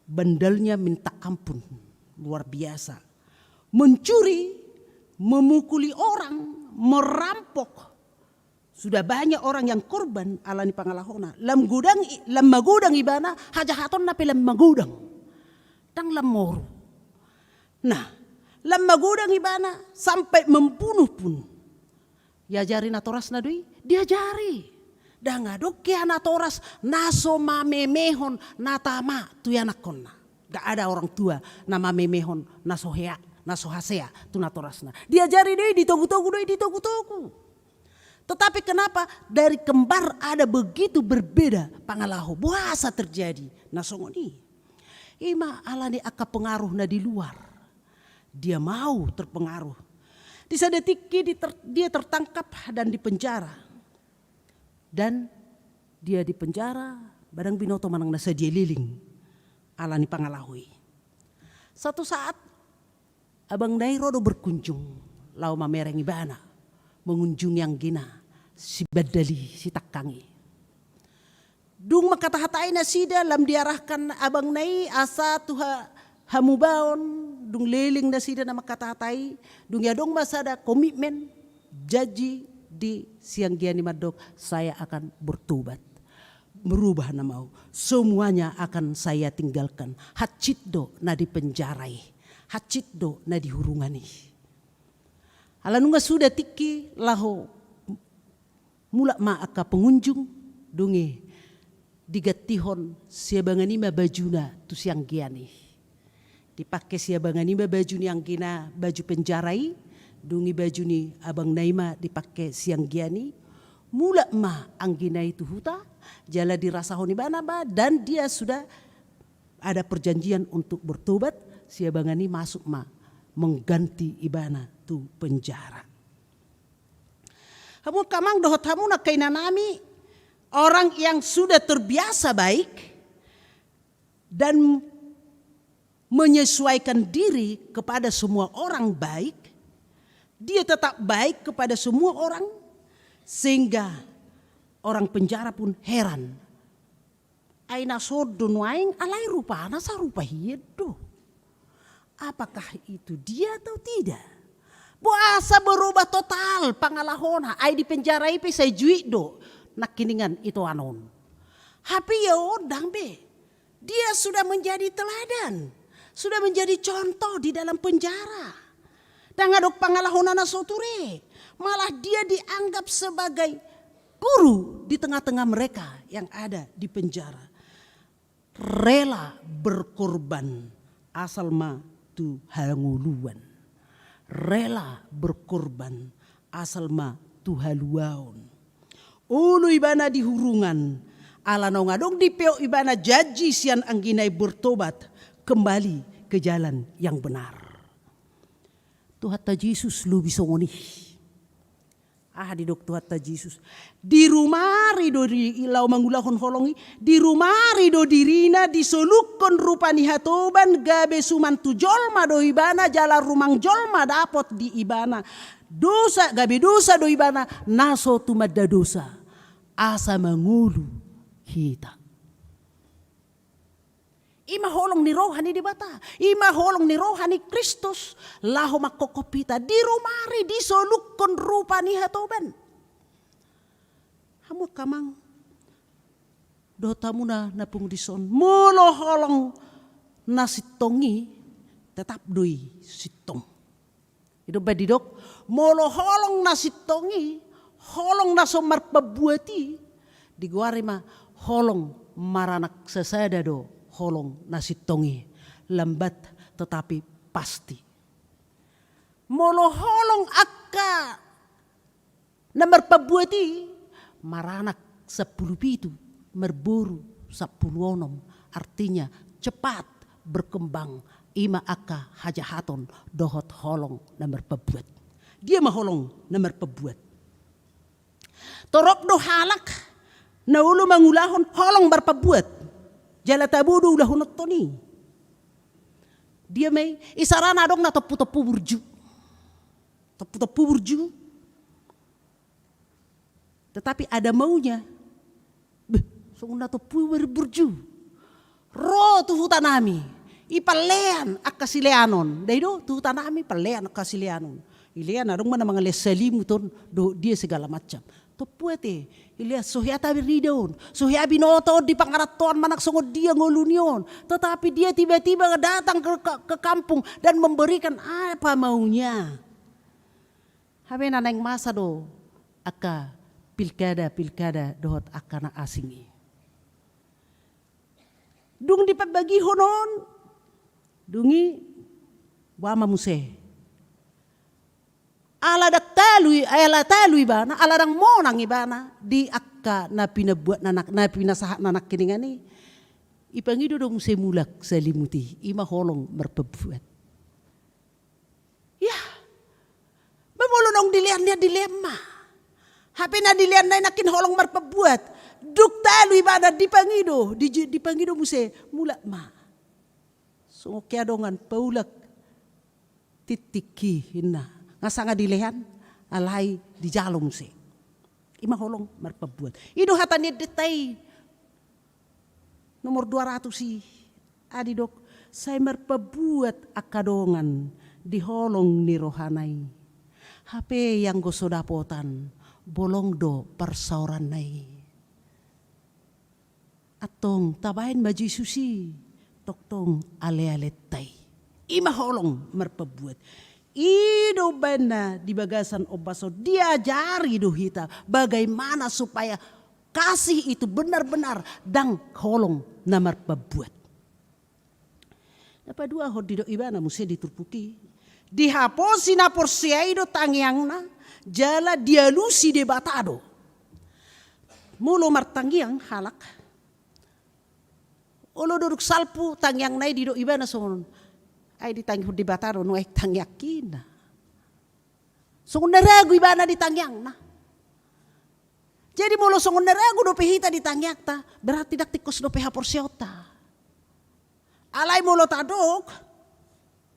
bandalnya minta ampun, luar biasa. Mencuri, memukuli orang, merampok. Sudah banyak orang yang korban ala ni pangalahona. Lam godang i-, lam magodang ibana, hajahatonna pe lam magodang. Ndang lam moru. Nah, lam magodang ibana sampai membunuh pun. Diajari natorasna do i? Diajari. Ndang adong hea natoras na so mamemehon na tama tu ianakhonna. Nggak ada orang tua na mamemehon na so hea, na so hasea tu natorasna. Diajari do i, ditogu-togu do i, ditogu-togu. Tetapi kenapa dari kembar ada begitu berbeda pangalaho? Boasa terjadi na songon i? Ima alani angka pengaruh na di luar. Dia mau terpengaruh. Di sada tingki di ter-, dia tertangkap dan dipenjara. Dan dia dipenjara, ba ndang binoto manang na sadia leleng alani pangalaho i. Satu saat abangna i ro do berkunjung, laho mamereng ibana, mengunjungi anggina si bandal i, si tangkang i. Dung mangkatahatai nasida, lam diarahkan abangna i asa tu ha-, hamubaon, dung leleng nasida na mangkatahatai, dung i adong ma sada komitmen, janji di si anggian i mandok, "Saya akan bertobat, merubah nama au, semuanya akan saya tinggalkan." Hansit do na di penjara i, hansit do na di hurungan i. Ala nunga suda tingki laho mulak ma angka pengunjung, dung i digantihon si abangan i ma bajuna tu si anggian i. Dipangke si abangan i ma baju ni anggina, baju penjara i, dung i baju ni abangna i ma dipangke si anggian i. Mulak ma anggina i tu huta, jala dirasahon ibana ma, dan dia sudah ada perjanjian untuk bertobat, si abangan i masuk ma mengganti ibana tu penjara. Hamu angka amang dohot hamu na angka inanami, orang yang sudah terbiasa baik dan menyesuaikan diri kepada semua orang baik, dia tetap baik kepada semua orang, sehingga orang penjara pun heran. Ai na songon do nuaeng, alai rupana sarupa hian do. Apakah itu dia atau tidak? Boasa berubah total pangalahona, ai di penjara i pe sai juit do nangkiningan itoan on. Hape ia on ndang be. Dia sudah menjadi teladan, sudah menjadi contoh di dalam penjara. Ndang adong pangalahona na so ture, malah dia dianggap sebagai guru di tengah-tengah mereka yang ada di penjara. Rela berkorban asal ma tu hangoluan. Rela berkorban asal ma tu haluaon. Olo ibana di hurungan, ala naung adong dipeop ibana janji sian anggina i bertobat, kembali ke jalan yang benar. Tuhanta Jesus lobi songon i. Aha didok Tuhanta Jesus? Dirumari do di, laho mangulahon holong i, dirumari do dirina, disolukhon rupa ni hatoban, gabe suman tu jolma do ibana, jala rumang jolma dapot di ibana. Dosa, gabe dosa do ibana, na so tumanda dosa. Asa mangolu hita. I ma holong ni roha ni Debata, i ma holong ni roha ni Kristus, laho mangkophop hita, dirumari, disolukhon rupa ni hatoban. Hamu angka amang dohot hamu na, na pungu dison, molo holong na sintong i, tetap do i sintong. I do umbahen didok, molo holong na sintong i, holong na so marpambuat i, digoari ma holong maranak sasada do holong na sintong i, lambat tetapi pasti. Molo holong angka na marpambuat i, maranak sampulu pitu, marboru sampulu onom, artinya cepat berkembang, i ma angka hajahaton dohot holong na marpambuat. Dia ma holong na marpambuat. Torop do halak na olo mangulahon holong marpambuat, jala tabo do ulahononton i. Dia ma i, isarana adong na tompu-tompu burju. Tompu-tompu burju. Tetapi ada maunya. Beh, songon na tompu i burju. Ro tu hutanami, i pallean angka sileanon. Ndai do, tu hutanami pallean angka sileanon. Ilean adong ma na mangalean salimut on, dohot dia segala macam. Tompu ate, ilean so hea tarida on, so hea binoto on di pangarantoan manang songon dia ngolu ni on. Tetapi dia tiba-tiba datang ke, ke, ke kampung dan memberikan apa maunya. Hape na naeng masa do angka pilkada, pilkada dohot angka na asing i. Dung dipambagihon on, dung i boha ma muse. Ala ndang talu i, ala talu ibana, ala ndang monang ibana di angka na pinabuat na, na pinasahat na nangkiningan i. Ipangido do muse mulak salimut i, i ma holong marpambuat. Ya. Ba molo naung dilean nian, dilean ma. Hape na dilean nai nangkin holong marpambuat. Dung talu ibana dipangido, di, dipangido muse, mulak ma. Songon hea dongan, paulak tingtingki, ninna. Nga sanga dilean, alai dijalo muse. I ma holong marpambuat. I do hata ni endenta i. Nomor dua ratus i, ai didok, sai marpambuat angka dongan di holong ni rohana i. Hape anggo so dapotan, bolong do parsaoranna i. Antong tabaen ma Jesus i, tongtong alealenta i. I ma holong marpambuat. I do umbahen na di bagasan ombas on diajari do hita bagaimana supaya kasih itu benar-benar ndang holong na marpambuat. Na paduahon didok ibana muse di turpuk i. Dihaposi na porsea i do tangiangna, jala dialusi Debata do. Molo martangiang halak, olo do dung salpu tangiangna i, didok ibana songon on. Ai ditangihon Debata do nuaeng tangiangki, ninna. Songon na ragu ibana di tangiangna. Jadi molo songon na ragu dope hita di tangiangta, berarti ndang tingkos dope haporseaonta. Alai molo tadok,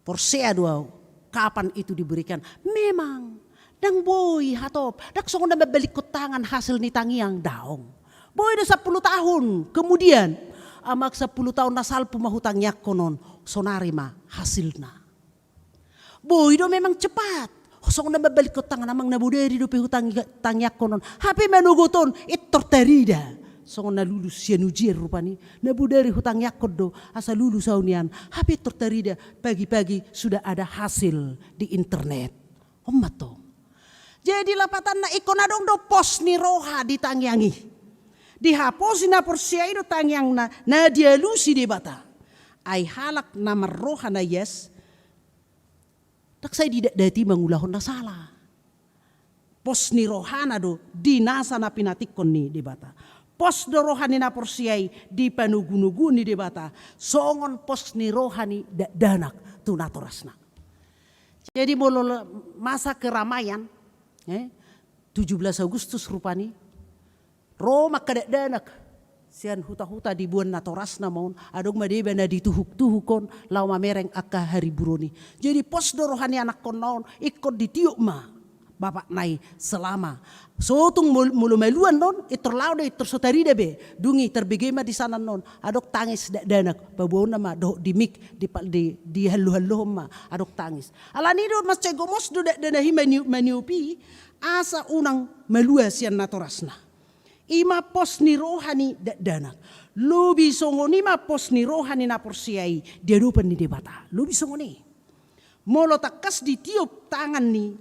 porsea do au, kapan itu diberikan. Memang, ndang boi hatop, ndang songon na mambalikkon tangan hasil ni tangiang, daong. Boi do sampulu tahun kemudian, amang, sampulu tahun na salpu ma hutangiangkon on, sonari ma hasilna. Boi do memang cepat. Songon na mambalikkon tangan, amang, na bodari dope hutangi-, tangiangkon on. Hape manogot on, pintor tarida. Songon na lulus sian ujian rupani. Na bodari hutangiangkon do, asa lulus au nian. Hape pintor tarida, pagi-pagi sudah ada hasil di internet. On ma antong. Jadi lapatanna ingkon adong do pos ni roha di tangiang i. Dihaposi na porsea i do tangiangna, na dialusi Debata. Ai halak na marroha na ias, ndang sai didatdati mangulahon na sala. Pos ni rohana do di nasa na pinatikkon ni Debata. Pos do roha ni na porsea i di panogunoguon ni Debata, songon pos ni roha ni dakdanak tu natorasna. Jadi molo le-, masa keramaian, eh, tujuh belas Agustus rupani, ro ma angka dakdanak sian huta-huta diboan natorasna ma on, adong ma deba na dituhuk-tuhuk on, laho mamereng angka hariburon i. Jadi pos do roha ni anakkonna on, ingkon ditiop ma bapakna i selama. So tung mol-, molo maluan on, pintor laho do, pintor so tarida be. Dung i tarbege ma di sana on, adong tangis dakdanak, paboaonna ma dohot di mik, di pa-, di, dihallo-hallohon ma, adong tangis. Alani do mansai gomos do dakdanak i maniop-, maniop i, asa unang malua sian natorasna. I ma pos ni roha ni dakdanak. Lobi songon i ma pos ni roha ni na porsea i di adopan ni Debata. Lobi songon i. Molo tangkas ditiop tangan ni,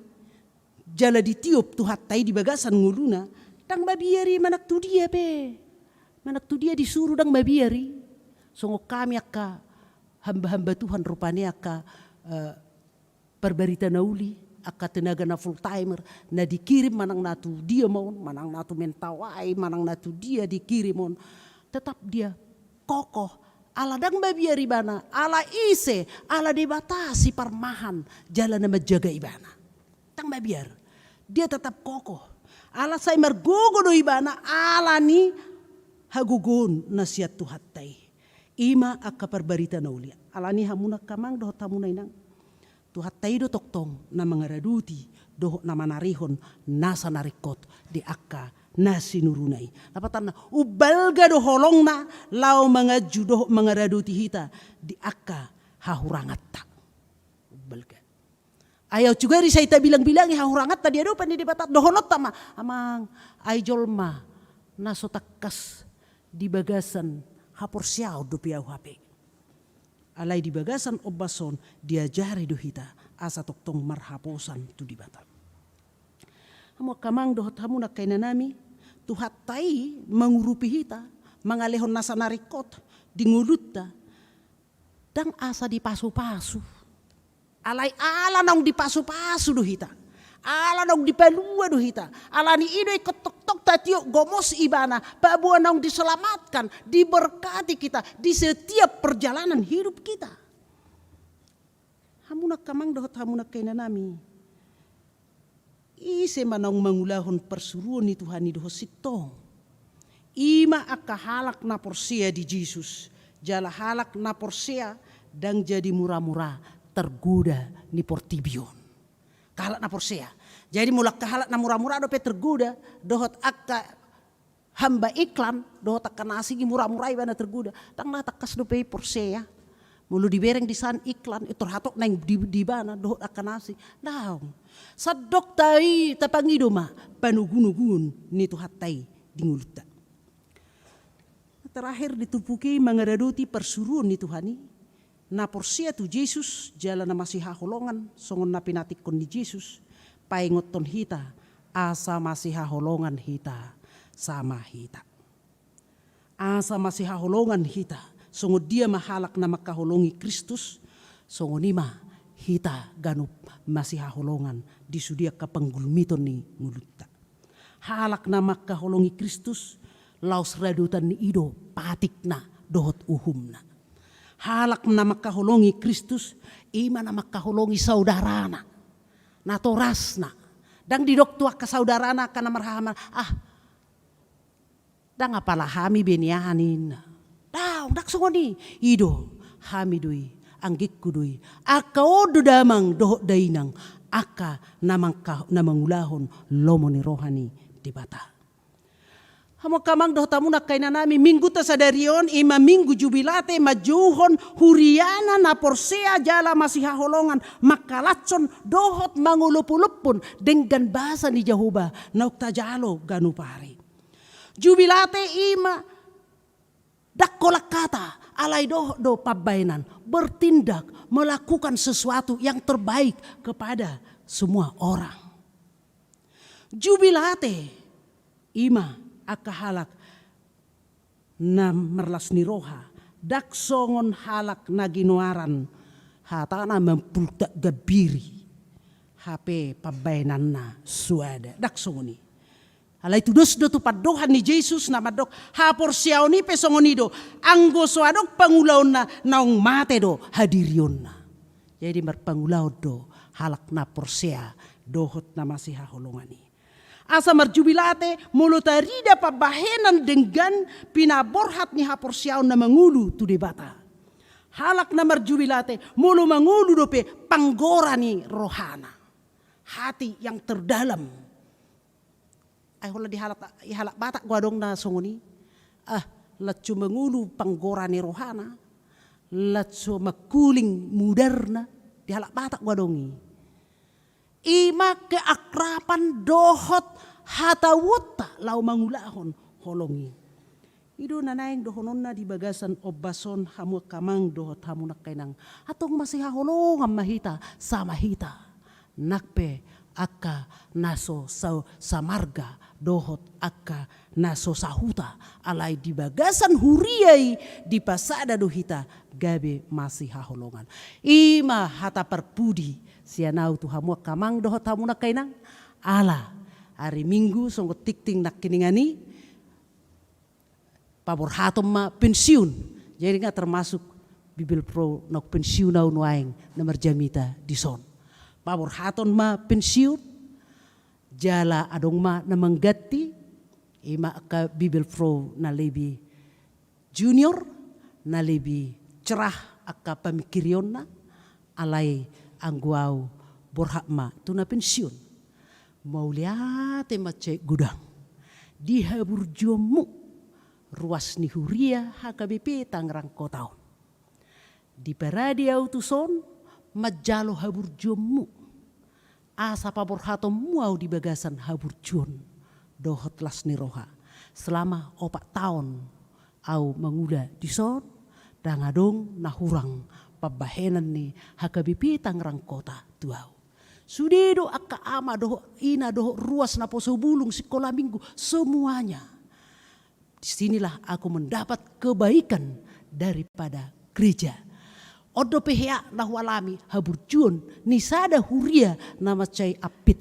jala ditiop Tuhanta i di bagasan ngoluna, ndang mabiar i manang tu dia pe. Manang tu dia disuru ndang mabiar i. Songon hami angka hamba-hamba Tuhan rupani, angka, eh, parbarita na uli, angka tenaga na full timer, na dikirim manang na tu dia ma on, manang na tu Mentawai, manang na tu dia dikirim on, tetap dia kokoh. Ala ndang mabiar ibana, ala ise, ala Debata siparmahan, jala na manjaga ibana. Ndang mabiar. Dia tetap kokoh. Ala sai margogo do ibana, ala ni hagogoon na sian Tuhanta i. I ma angka parbarita na uli. Alani i hamu na amang dohot hamu na inang, Tuhanta i do tongtong na mangaradoti dohot na manarihon nasa na ringkot di angka na sinuruna i. Lapatanna, umbalga do holongna laho manganju dohot mangaradoti hita di angka hahuranganta. Umbalga. Ai on sugari sai tabilang-bilangi hahuranganta di adopan ni Debata, dohononta ma, amang, ai jolma na so tangkas di bagasan haporseaon dope au hape. Alai di bagasan ombas on diajari do hita asa tongtong marhaposan tu Debata. Hamu angka amang dohot hamu na angka inanami, Tuhanta i mangurupi hita, mangalehon nasa na ringkot di ngolunta, ndang asa dipasupasu. Alai ala naung dipasupasu do hita, ala naung dipalua do hita. Alani i do ingkon tongtong tatiop gomos Ibana, paboa naung diselamatkan, diberkati kita di setiap perjalanan hidup kita. Hamu angka amang dohot hamu angka inanami, ise ma naung mangulahon parsuruon ni Tuhan i dohot sintong? I ma angka halak na porsea di Jesus, jala halak na porsea ndang jadi muramura tergoda ni portibi on. Halak na porsea. Jadi molo angka halak na muramura dope tergoda dohot angka hamba iklan dohot angka na asing i, muramura ibana tergoda, ndang na tangkas dope i porsea. Molo dibereng disan iklan, eh, torhatop naeng di, di ibana dohot angka na asing. Ndang. Sandok ta i tapangido ma panogunoguon ni Tuhanta i di ngolunta. Terakhir, di turpuk i mangaradoti parsuruon ni Tuhan i, na porsea tu Jesus jala na masihaholongan, songon na pinatikkon ni Jesus, paingothon hita, asa masihaholongan hita sama hita. Asa masihaholongan hita, songon dia ma halak na mangkaholongi Kristus, songon i ma hita ganup masihaholongan di sude angka panggulmiton ni ngolunta. Halak na mangkaholongi Kristus, laos radotan ni i do patikna dohot uhumna. Halak na mangkaholongi Kristus, i ma na mangkaholongi saudarana, natorasna. Ndang didok tu angka saudarana angka na marhahamaranggi, ah, ndang apala hami be nian, ninna. Daong, ndang songon i. I do, hami do i, anggingku do i. Angka on do damang dohot dainang, angka na mangka-, na mangulahon lomo ni roha ni Debata. Hamu angka amang dohot hamu angka inanami, minggunta sadari on, i ma minggu Jubilate, manjouhon huriana na porsea jala masihaholongan, mangkalashon dohot mangolopolophon denggan basa ni Jahowa naung tajalo ganup ari. Jubilate i ma ndang holan hata, alai dohot do pambahenan, bertindak, melakukan sesuatu yang terbaik kepada semua orang. Jubilate i ma angka halak na marlas ni roha, ndang songon halak na ginoaran hatana mampultak gambiri, hape pambahenanna soada, ndang songon i. Alai tudos do tu pandohan ni Jesus na mandok, haporseaon i pe songon i do, anggo so adong pangulaonna, naung mate do hadirionna. Jadi marpangulaon do halak na porsea dohot na masihaholongan i. Asa marjubilate molo tarida pambahenan denggan pinaborhat ni haporseaon na mangolu tu Debata. Halak na marjubilate molo mangolu dope panggora ni rohana. Hati yang terdalam. Ai holan di halak, di halak Batak do adong na songon i. Ah, lam so mangolu panggora ni rohana, lam so mangkuling mudarna, di halak Batak do adong i. I ma keakraban dohot hatauonta laho mangulahon holong i. I do na naeng dohononna di bagasan ombas on, hamu angka amang dohot hamu angka inang. Antong masihaholongan ma hita sama hita. Nang pe angka na so sa-, samarga dohot angka na so sahuta, alai di bagasan huria i dipasada do hita gabe masihaholongan. I ma hata parpudi sian ahu tu hamu angka amang dohot hamu angka inang. Ala ari Minggu songon tingting nangkiningan i, paborhaton ma pensiun. Jadi nga termasuk Bibelvrouw naung pensiun ahu nuaeng na marjamita dison. Paborhaton ma pensiun, jala adong ma na mangganti, i ma angka Bibelvrouw na lebih junior, na lebih cerah angka pamingkirionna, alai anggo ahu borhat ma tu na pensiun. Mauliate mansai godang di haburjuonmu, ruas ni huria H K B P Tangerang Kota on. Diparade ahu tuson manjalo haburjuonmu. Asa paborhatonmu ahu di bagasan haburjuon dohot las ni roha. Selama opat taon ahu mangula dison, ndang adong na hurang pambahenan ni H K B P Tangerang Kota tu ahu. Sude do angka ama dohot ina dohot ruas naposo bulung sikola minggu, semuanya. Di sinilah aku mendapat kebaikan daripada gereja. On dope hea na hualami haburjuon ni sada huria na mansai ampit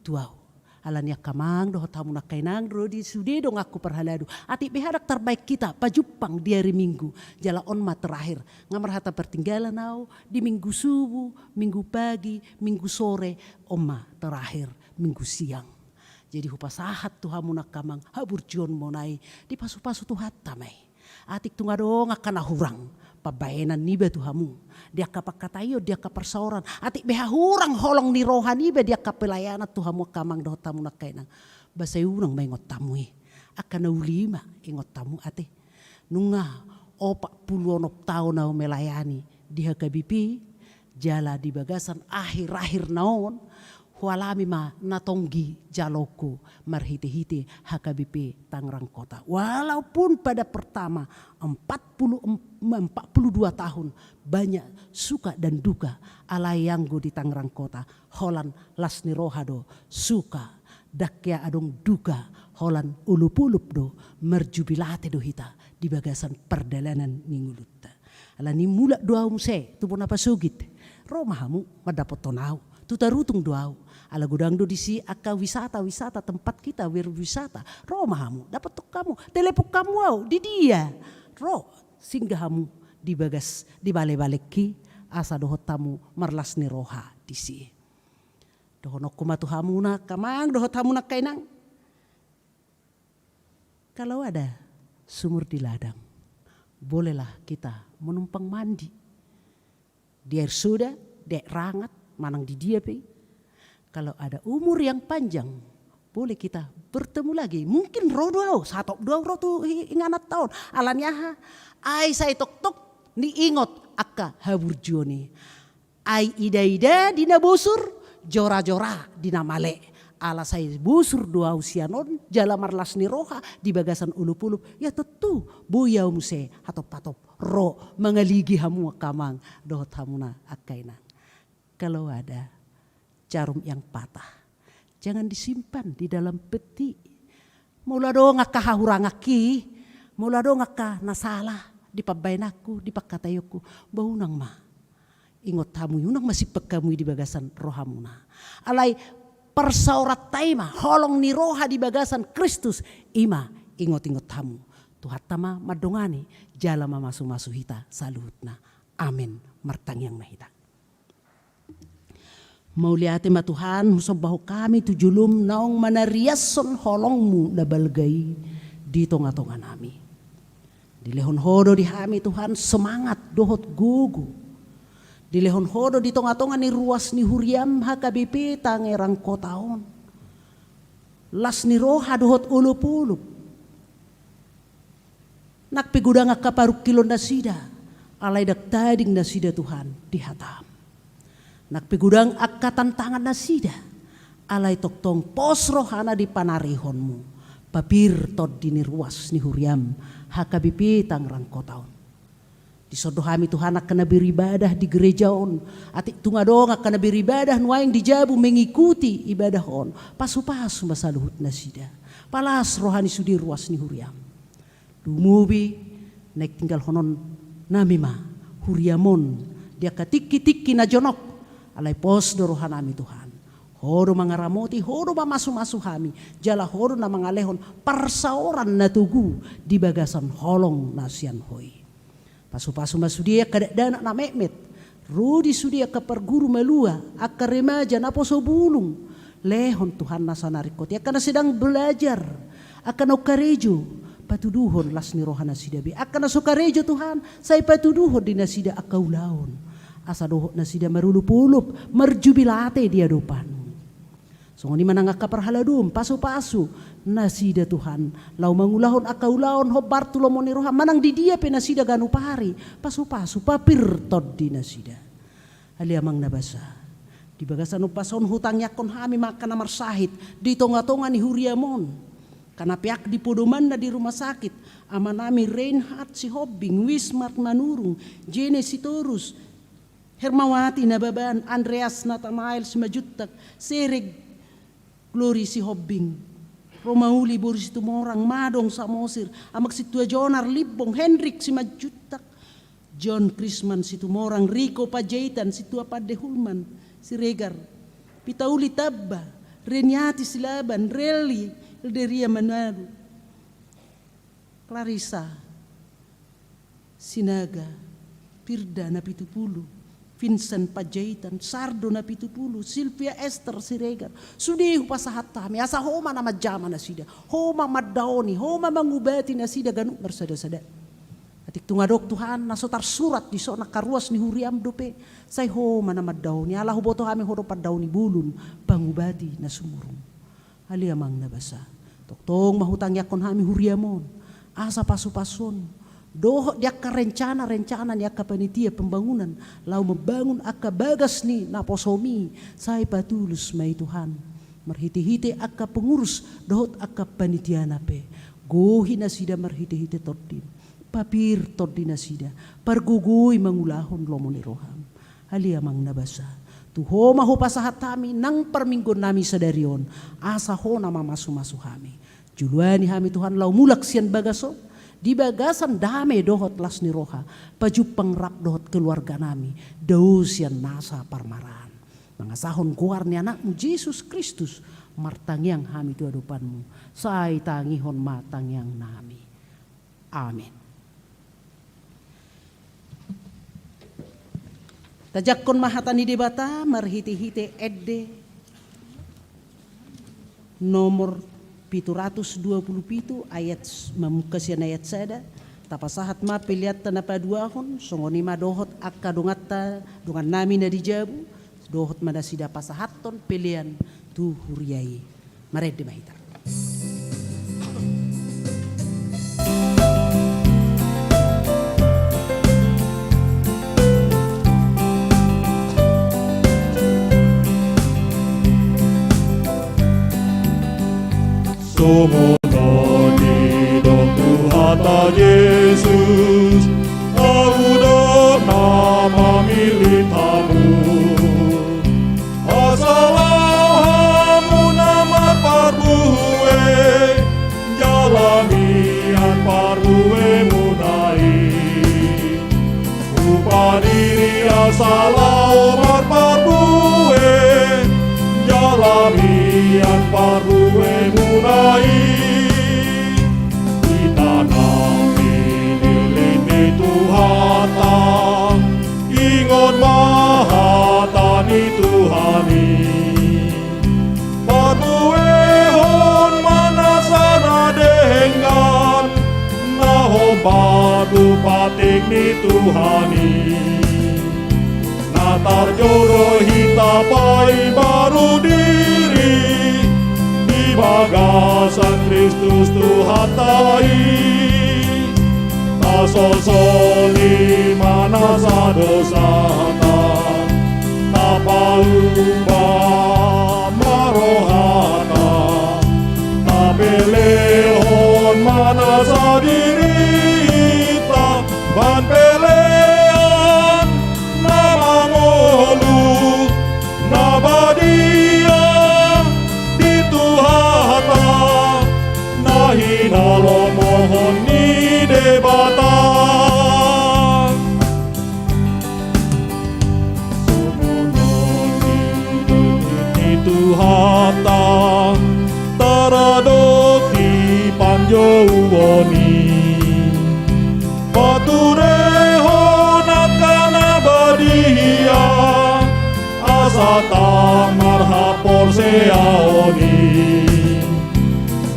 tu ahu. Alani i angka amang dohot hamu na angka inang, ro di sude donganku parhalado. Atik beha ndang tarbaen hita pajumpang di ari Minggu. Jala on ma terakhir. Nga marhata partinggalan ahu di Minggu subuh, Minggu pagi, Minggu sore, on ma terakhir Minggu siang. Jadi hupasahat tu hamu na angka amang, haburjuonmuna i dipasupasu Tuhanta ma i. Atik tung adong angka na hurang pambahenan niba tu hamu, di angka pangkataion, di angka parsaoran, atik beha hurang holong ni roha niba di angka pelayanan tu hamu angka amang dohot hamu na angka inang, ba sai unang ma ingot hamu i. Angka na uli ma ingot hamu ate. Nunga opat pulu onom taon ahu melayani di H K B P, jala di bagasan akhir-akhir na on, hualami ma na tonggi jaloonku marhite-hite H K B P Tangerang Kota. Walaupun pada pertama empat puluh, em-, empat puluh dua tahun, banyak suka dan duka, alai anggo di Tangerang Kota, holan las ni roha do suka, ndang hea adong duka, holan ulup-ulup do, marjubilate do hita di bagasan pardalanan ni ngolunta. Alani i mulak do ahu muse tu bona pasogit. Ro ma hamu mandapothon ahu tu Tarutung do ahu. Ala godang do disi angka wisata-wisata, tempat kita berwisata. Ro ma hamu, dapothon hamu, telepon hamu ahu, di dia? Ro, singgah hamu di bagas, di bale-balengki, asa dohot hamu marlas ni roha disi. Dohononku ma tu hamu na angka amang dohot hamu na angka inang. Kalau ada sumur di ladang, bolehlah kita menumpang mandi. Di air soda, di air hangat, manang di dia pe. Kalau ada umur yang panjang, boleh kita bertemu lagi. Mungkin ro do ahu, satop do ahu ro tu hi-, ingananta on. Alani aha? Ai sai tongtong niingot angka haburjuon i. Ai ida-ida di na bosur, jora-jora di na male. Ala sai bosur do ahu sian on, jala marlas ni roha di bagasan ulup-ulup. Ia tontu, boi ahu muse hatop-hatop ro mangaligi hamu angka amang dohot hamu na angka inang. Kalau ada jarum yang patah, jangan disimpan di dalam peti. Molo adong angka hahuranganki, molo adong angka na sala di pambahenanku, di pangkataionku, ba unang ma ingot hamu i, unang ma simpan hamu i di bagasan rohamuna. Alai parsaoranta i ma, holong ni roha di bagasan Kristus, i ma ingot-ingot hamu. Tuhanta ma mandongani, jala mamasu-masu hita saluhutna. Amen. Martangiang ma hita. Mauliate ma Tuhan, husombahon hami tu jolom naung manariashon holongmu na balga i di tonga-tonga nami. Dilehon Ho do di hami Tuhan semangat dohot gogo. Dilehon Ho do di tonga-tonga ni ruas ni huriam H K B P Tangerang Kota on las ni roha dohot olob-olob. Nang pe godang angka parungkilon nasida, alai ndang tading nasida Tuhan di hatam. Nang pe godang angka tantangan nasida, alai tongtong pos rohana di panarihonmu, papir tondi ni ruas ni huriam H K B P Tangerang Kota on. Dison do hami Tuhan angka na beribadah di gereja on, atik tung adong angka na beribadah nuaeng di jabu mengikuti ibadah on, pasu-pasu ma saluhut nasida. Palas roha ni sude ruas ni huriam. Lumobi naeng tinggalhonon nami ma huriam on di angka tingki-tingki na jonok, alai pos do roha nami Tuhan. Ho do mangaramoti, Ho do mamasu-masu hami, jala Ho do na mangalehon parsaoran na togu di bagasan holong na sian Ho i. Pasu-pasu ma sude angka dakdanak na metmet, ro di sude angka parguru malua, angka remaja naposo bulung. Lehon Tuhan na saonari hot i angka na sedang belajar, angka na karejo, patuduhon las ni roha nasida be. Angka na so karejo Tuhan, sai patuduhon di nasida angka ulaon, asa dohot nasida marolop-olop, marjubilate di adopanmu. Songon i ma nang angka parhaladoM, pasu-pasu nasida Tuhan, laho mangulahon angka ulaon hombar tu lomo ni rohaM, manang di dia pe nasida ganup ari, pasu-pasu, papir tondi nasida. Ale Amang na basa, di bagasan ombas on hutangiangkon hami ma angka na marsahit di tonga-tonga ni huriaM on, angka na peak di podomanna di rumah sakit, amanami Reinhard Sihombing, Wismart Manurung, Jene Sitorus, Hermawati Nababan, Andreas Nathanael Simanjuntak, Sereg Glory Sihombing, Romauli boru Situmorang, Madong Samosir, Amak Sintua Jonar Limbong, Henrik Simanjuntak, John Krisman Situmorang, Riko Panjaitan, Sintua Pande Hulman Siregar, Pitauli Tamba, Reniati Silaban, Reli Hilderia Manado, Clarissa Sinaga, Firda Napitupulu, Vincent Panjaitan, Sardo Napitupulu, Silvia Ester Siregar. Sude hupasahat hami, asa Ho ma na manjama nasida, Ho ma mandaoni, Ho ma mangubati nasida ganup marsadasada. Atik tung adong Tuhan, na so tarsurat dison angka ruas ni huriaM dope, sai Ho ma na mandaoni, ala huboto hami Ho do pandaoni bolon, pangubati na sumurung. Ale Amang na basa, tongtong ma hutangiangkon hami huriaM on, asa pasupasuon, dohot di angka rencana-rencana ni angka panitia pembangunan, laho mambangun angka bagas ni naposoMi, sai patulus ma i Tuhan. Marhite-hite angka pengurus, dohot angka panitiana pe, gohi nasida marhite-hite TondiM. Papir tondi nasida, pargogoi mangulahon lomo ni rohaM. Ale Amang na basa, tu Ho ma hupasahat hami nang parmingguonnami sadari on, asa Ho na mamasu-masu hami. Joloani hami Tuhan laho mulak sian bagas on, di bagasan dame dohot las ni roha, pajumpang rap dohot keluarganami, dao sian nasa parmaraan. Mangasahon goar ni AnakMu Jesus Kristus, martangiang hami tu adopanMu, sai tangihon ma tangiangnami. Amen. Tajangkon ma hata ni Debata marhite-hite ende nomor pitu ratus dua pulu pitu, ayat s-, mamungka sian ayat sada, tapasahat ma peleanta na paduahon, songon i ma dohot angka donganta, dongannami na di jabu, dohot ma nasida pasahathon pelean tu huria i. Marende ma hita. Songon na nidok Tuhanta Jesus, Ahu do na mamillit hamu, asa laho hamu na marparbue, jala mian parbuemuna i. Hupadiri asa laho marparbue, jala mian parbuemuna i. Hita na pinillit ni Tuhanta, ingot ma hata ni Tuhan i. Parbuehon ma nasa na denggan, na hombar tu patik ni Tuhan i. Na tarjou do hita paimbaru diri, di bagasan Kristus Tuhanta i. Tasolsoli ma nasa dosanta, tapauba ma rohanta, tapelehon ma nasa dirinta, bahen pelean na mangolu, na badia di Tuhanta, na hinalomohon ni Debata. Songon na nidok ni Tuhanta, taradot di panjouon i. Paturehon angka na badia, asa tang marhaporseaon i.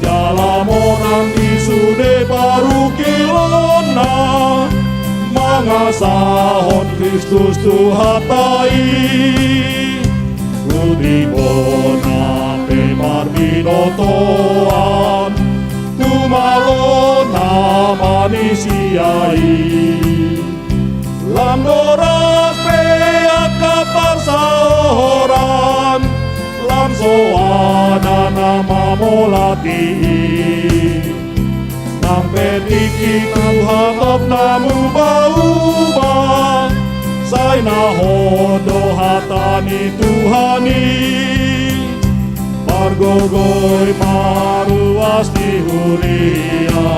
Jala monang di sude parungkilonna, mangasahon Kristus Tuhanta i. Uli bona pe marbinotoan, tu malo na manisia i. Lam doras pe angka parsaoran, lam soada na mamolati i. Nang pe tingki tu hatop na mubauba, Sai na hot do hata ni Tuhan i, margogo i maruas di huria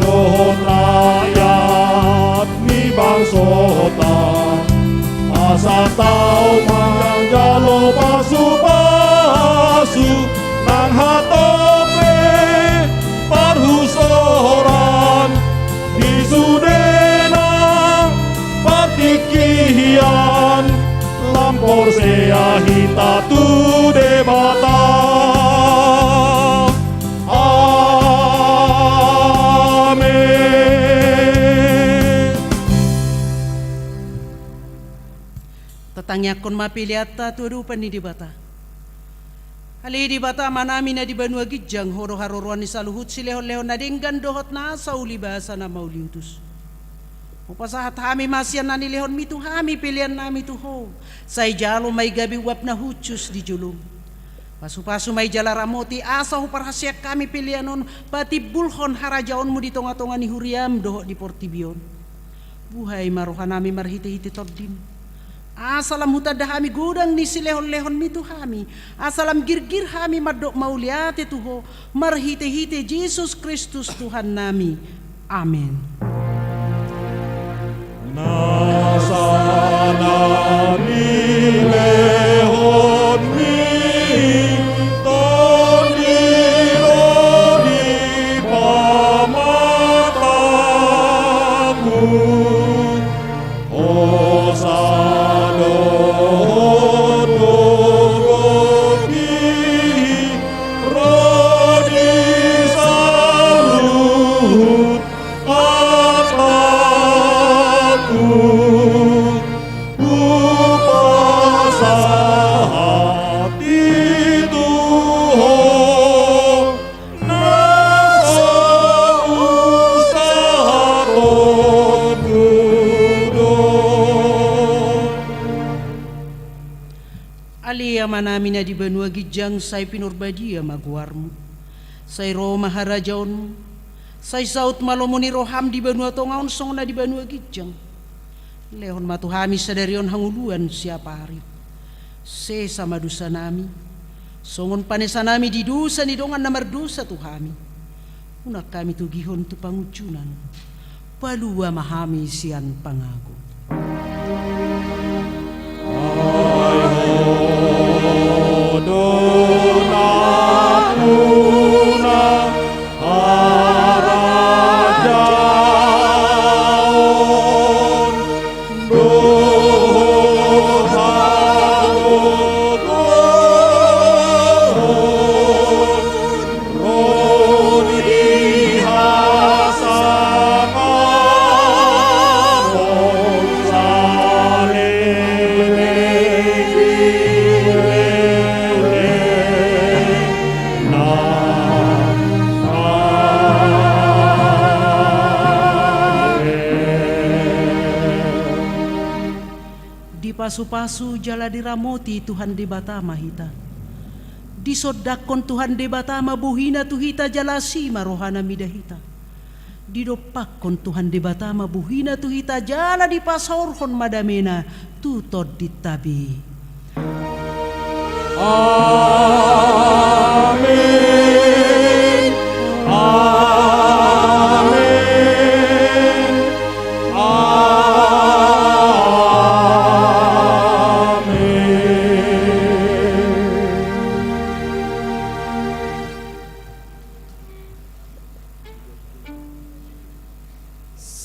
dohot rakyat ni bangsota. Asa tau manjalo pasupasu nang hatop pe parhusoran di sudena partingkian, lam porsea hita tu Debata. Amen. Tatangiangkon ma peleanta tu adopan ni Debata. Ale Debata Amanami na di banua ginjang, Ho do haroroan ni saluhut silehonlehon na denggan dohot nasa uli basa na mauliutus. Hupasahat hami ma sian na nilehonmi tu hami peleannami tu Ho. Sai jalo ma i gabe uap na hushus di jolom. Pasupasu ma i jala ramoti asa huparhaseang hami pelean on patimbulhon harajaonmu di tongatonga ni huriam dohot di portibi on. Buhai ma rohanami marhitehite Tondim, asa lam hutanda hami godang ni silehonlehonmi tu hami, asa lam girgir hami mandok mauliate tu Ho, marhitehite Jesus Kristus Tuhannami. Amen. Nasa na nilehonmi Tondi ro di pamataku, hosa dohot gogohi ro di saluhut hataku, hupasahat i tu Ho na so usahatonku do. Ale Amanami na di banua ginjang, sai pinarbadia ma goarmu. Sai ro ma harajaonmu. Sai saut ma lomo ni roham di banua tonga on songon na di banua ginjang. Lehon ma tu hami sadari on hangoluan siapari. Sesa ma dosanami, songon panesanami di dosa ni dongan na mardosa tu hami. Unang hami togihon tu pangunjunan. Palua ma hami sian pangago. Ai Ho do nampuna harajaon dohot hagogoon ro di hasangapon saleleng ni lelengna. Amen. Dipasupasu jala diramoti Tuhan Debata ma hita. Disondangkon Tuhan Debata ma bohina tu hita jala asi ma rohana mida hita. Didompakkon Tuhan Debata ma bohina tu hita jala dipasaorhon ma damena tu tondinta be. Amen. Amen. Amen.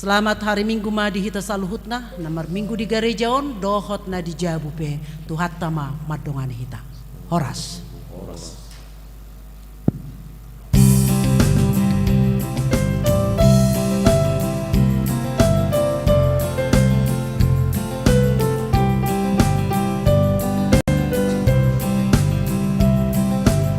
Selamat hari Minggu ma di hita saluhutna, na marminggu di gareja on, dohot na di jabu pe, Tuhanta ma mandongani hita. Horas.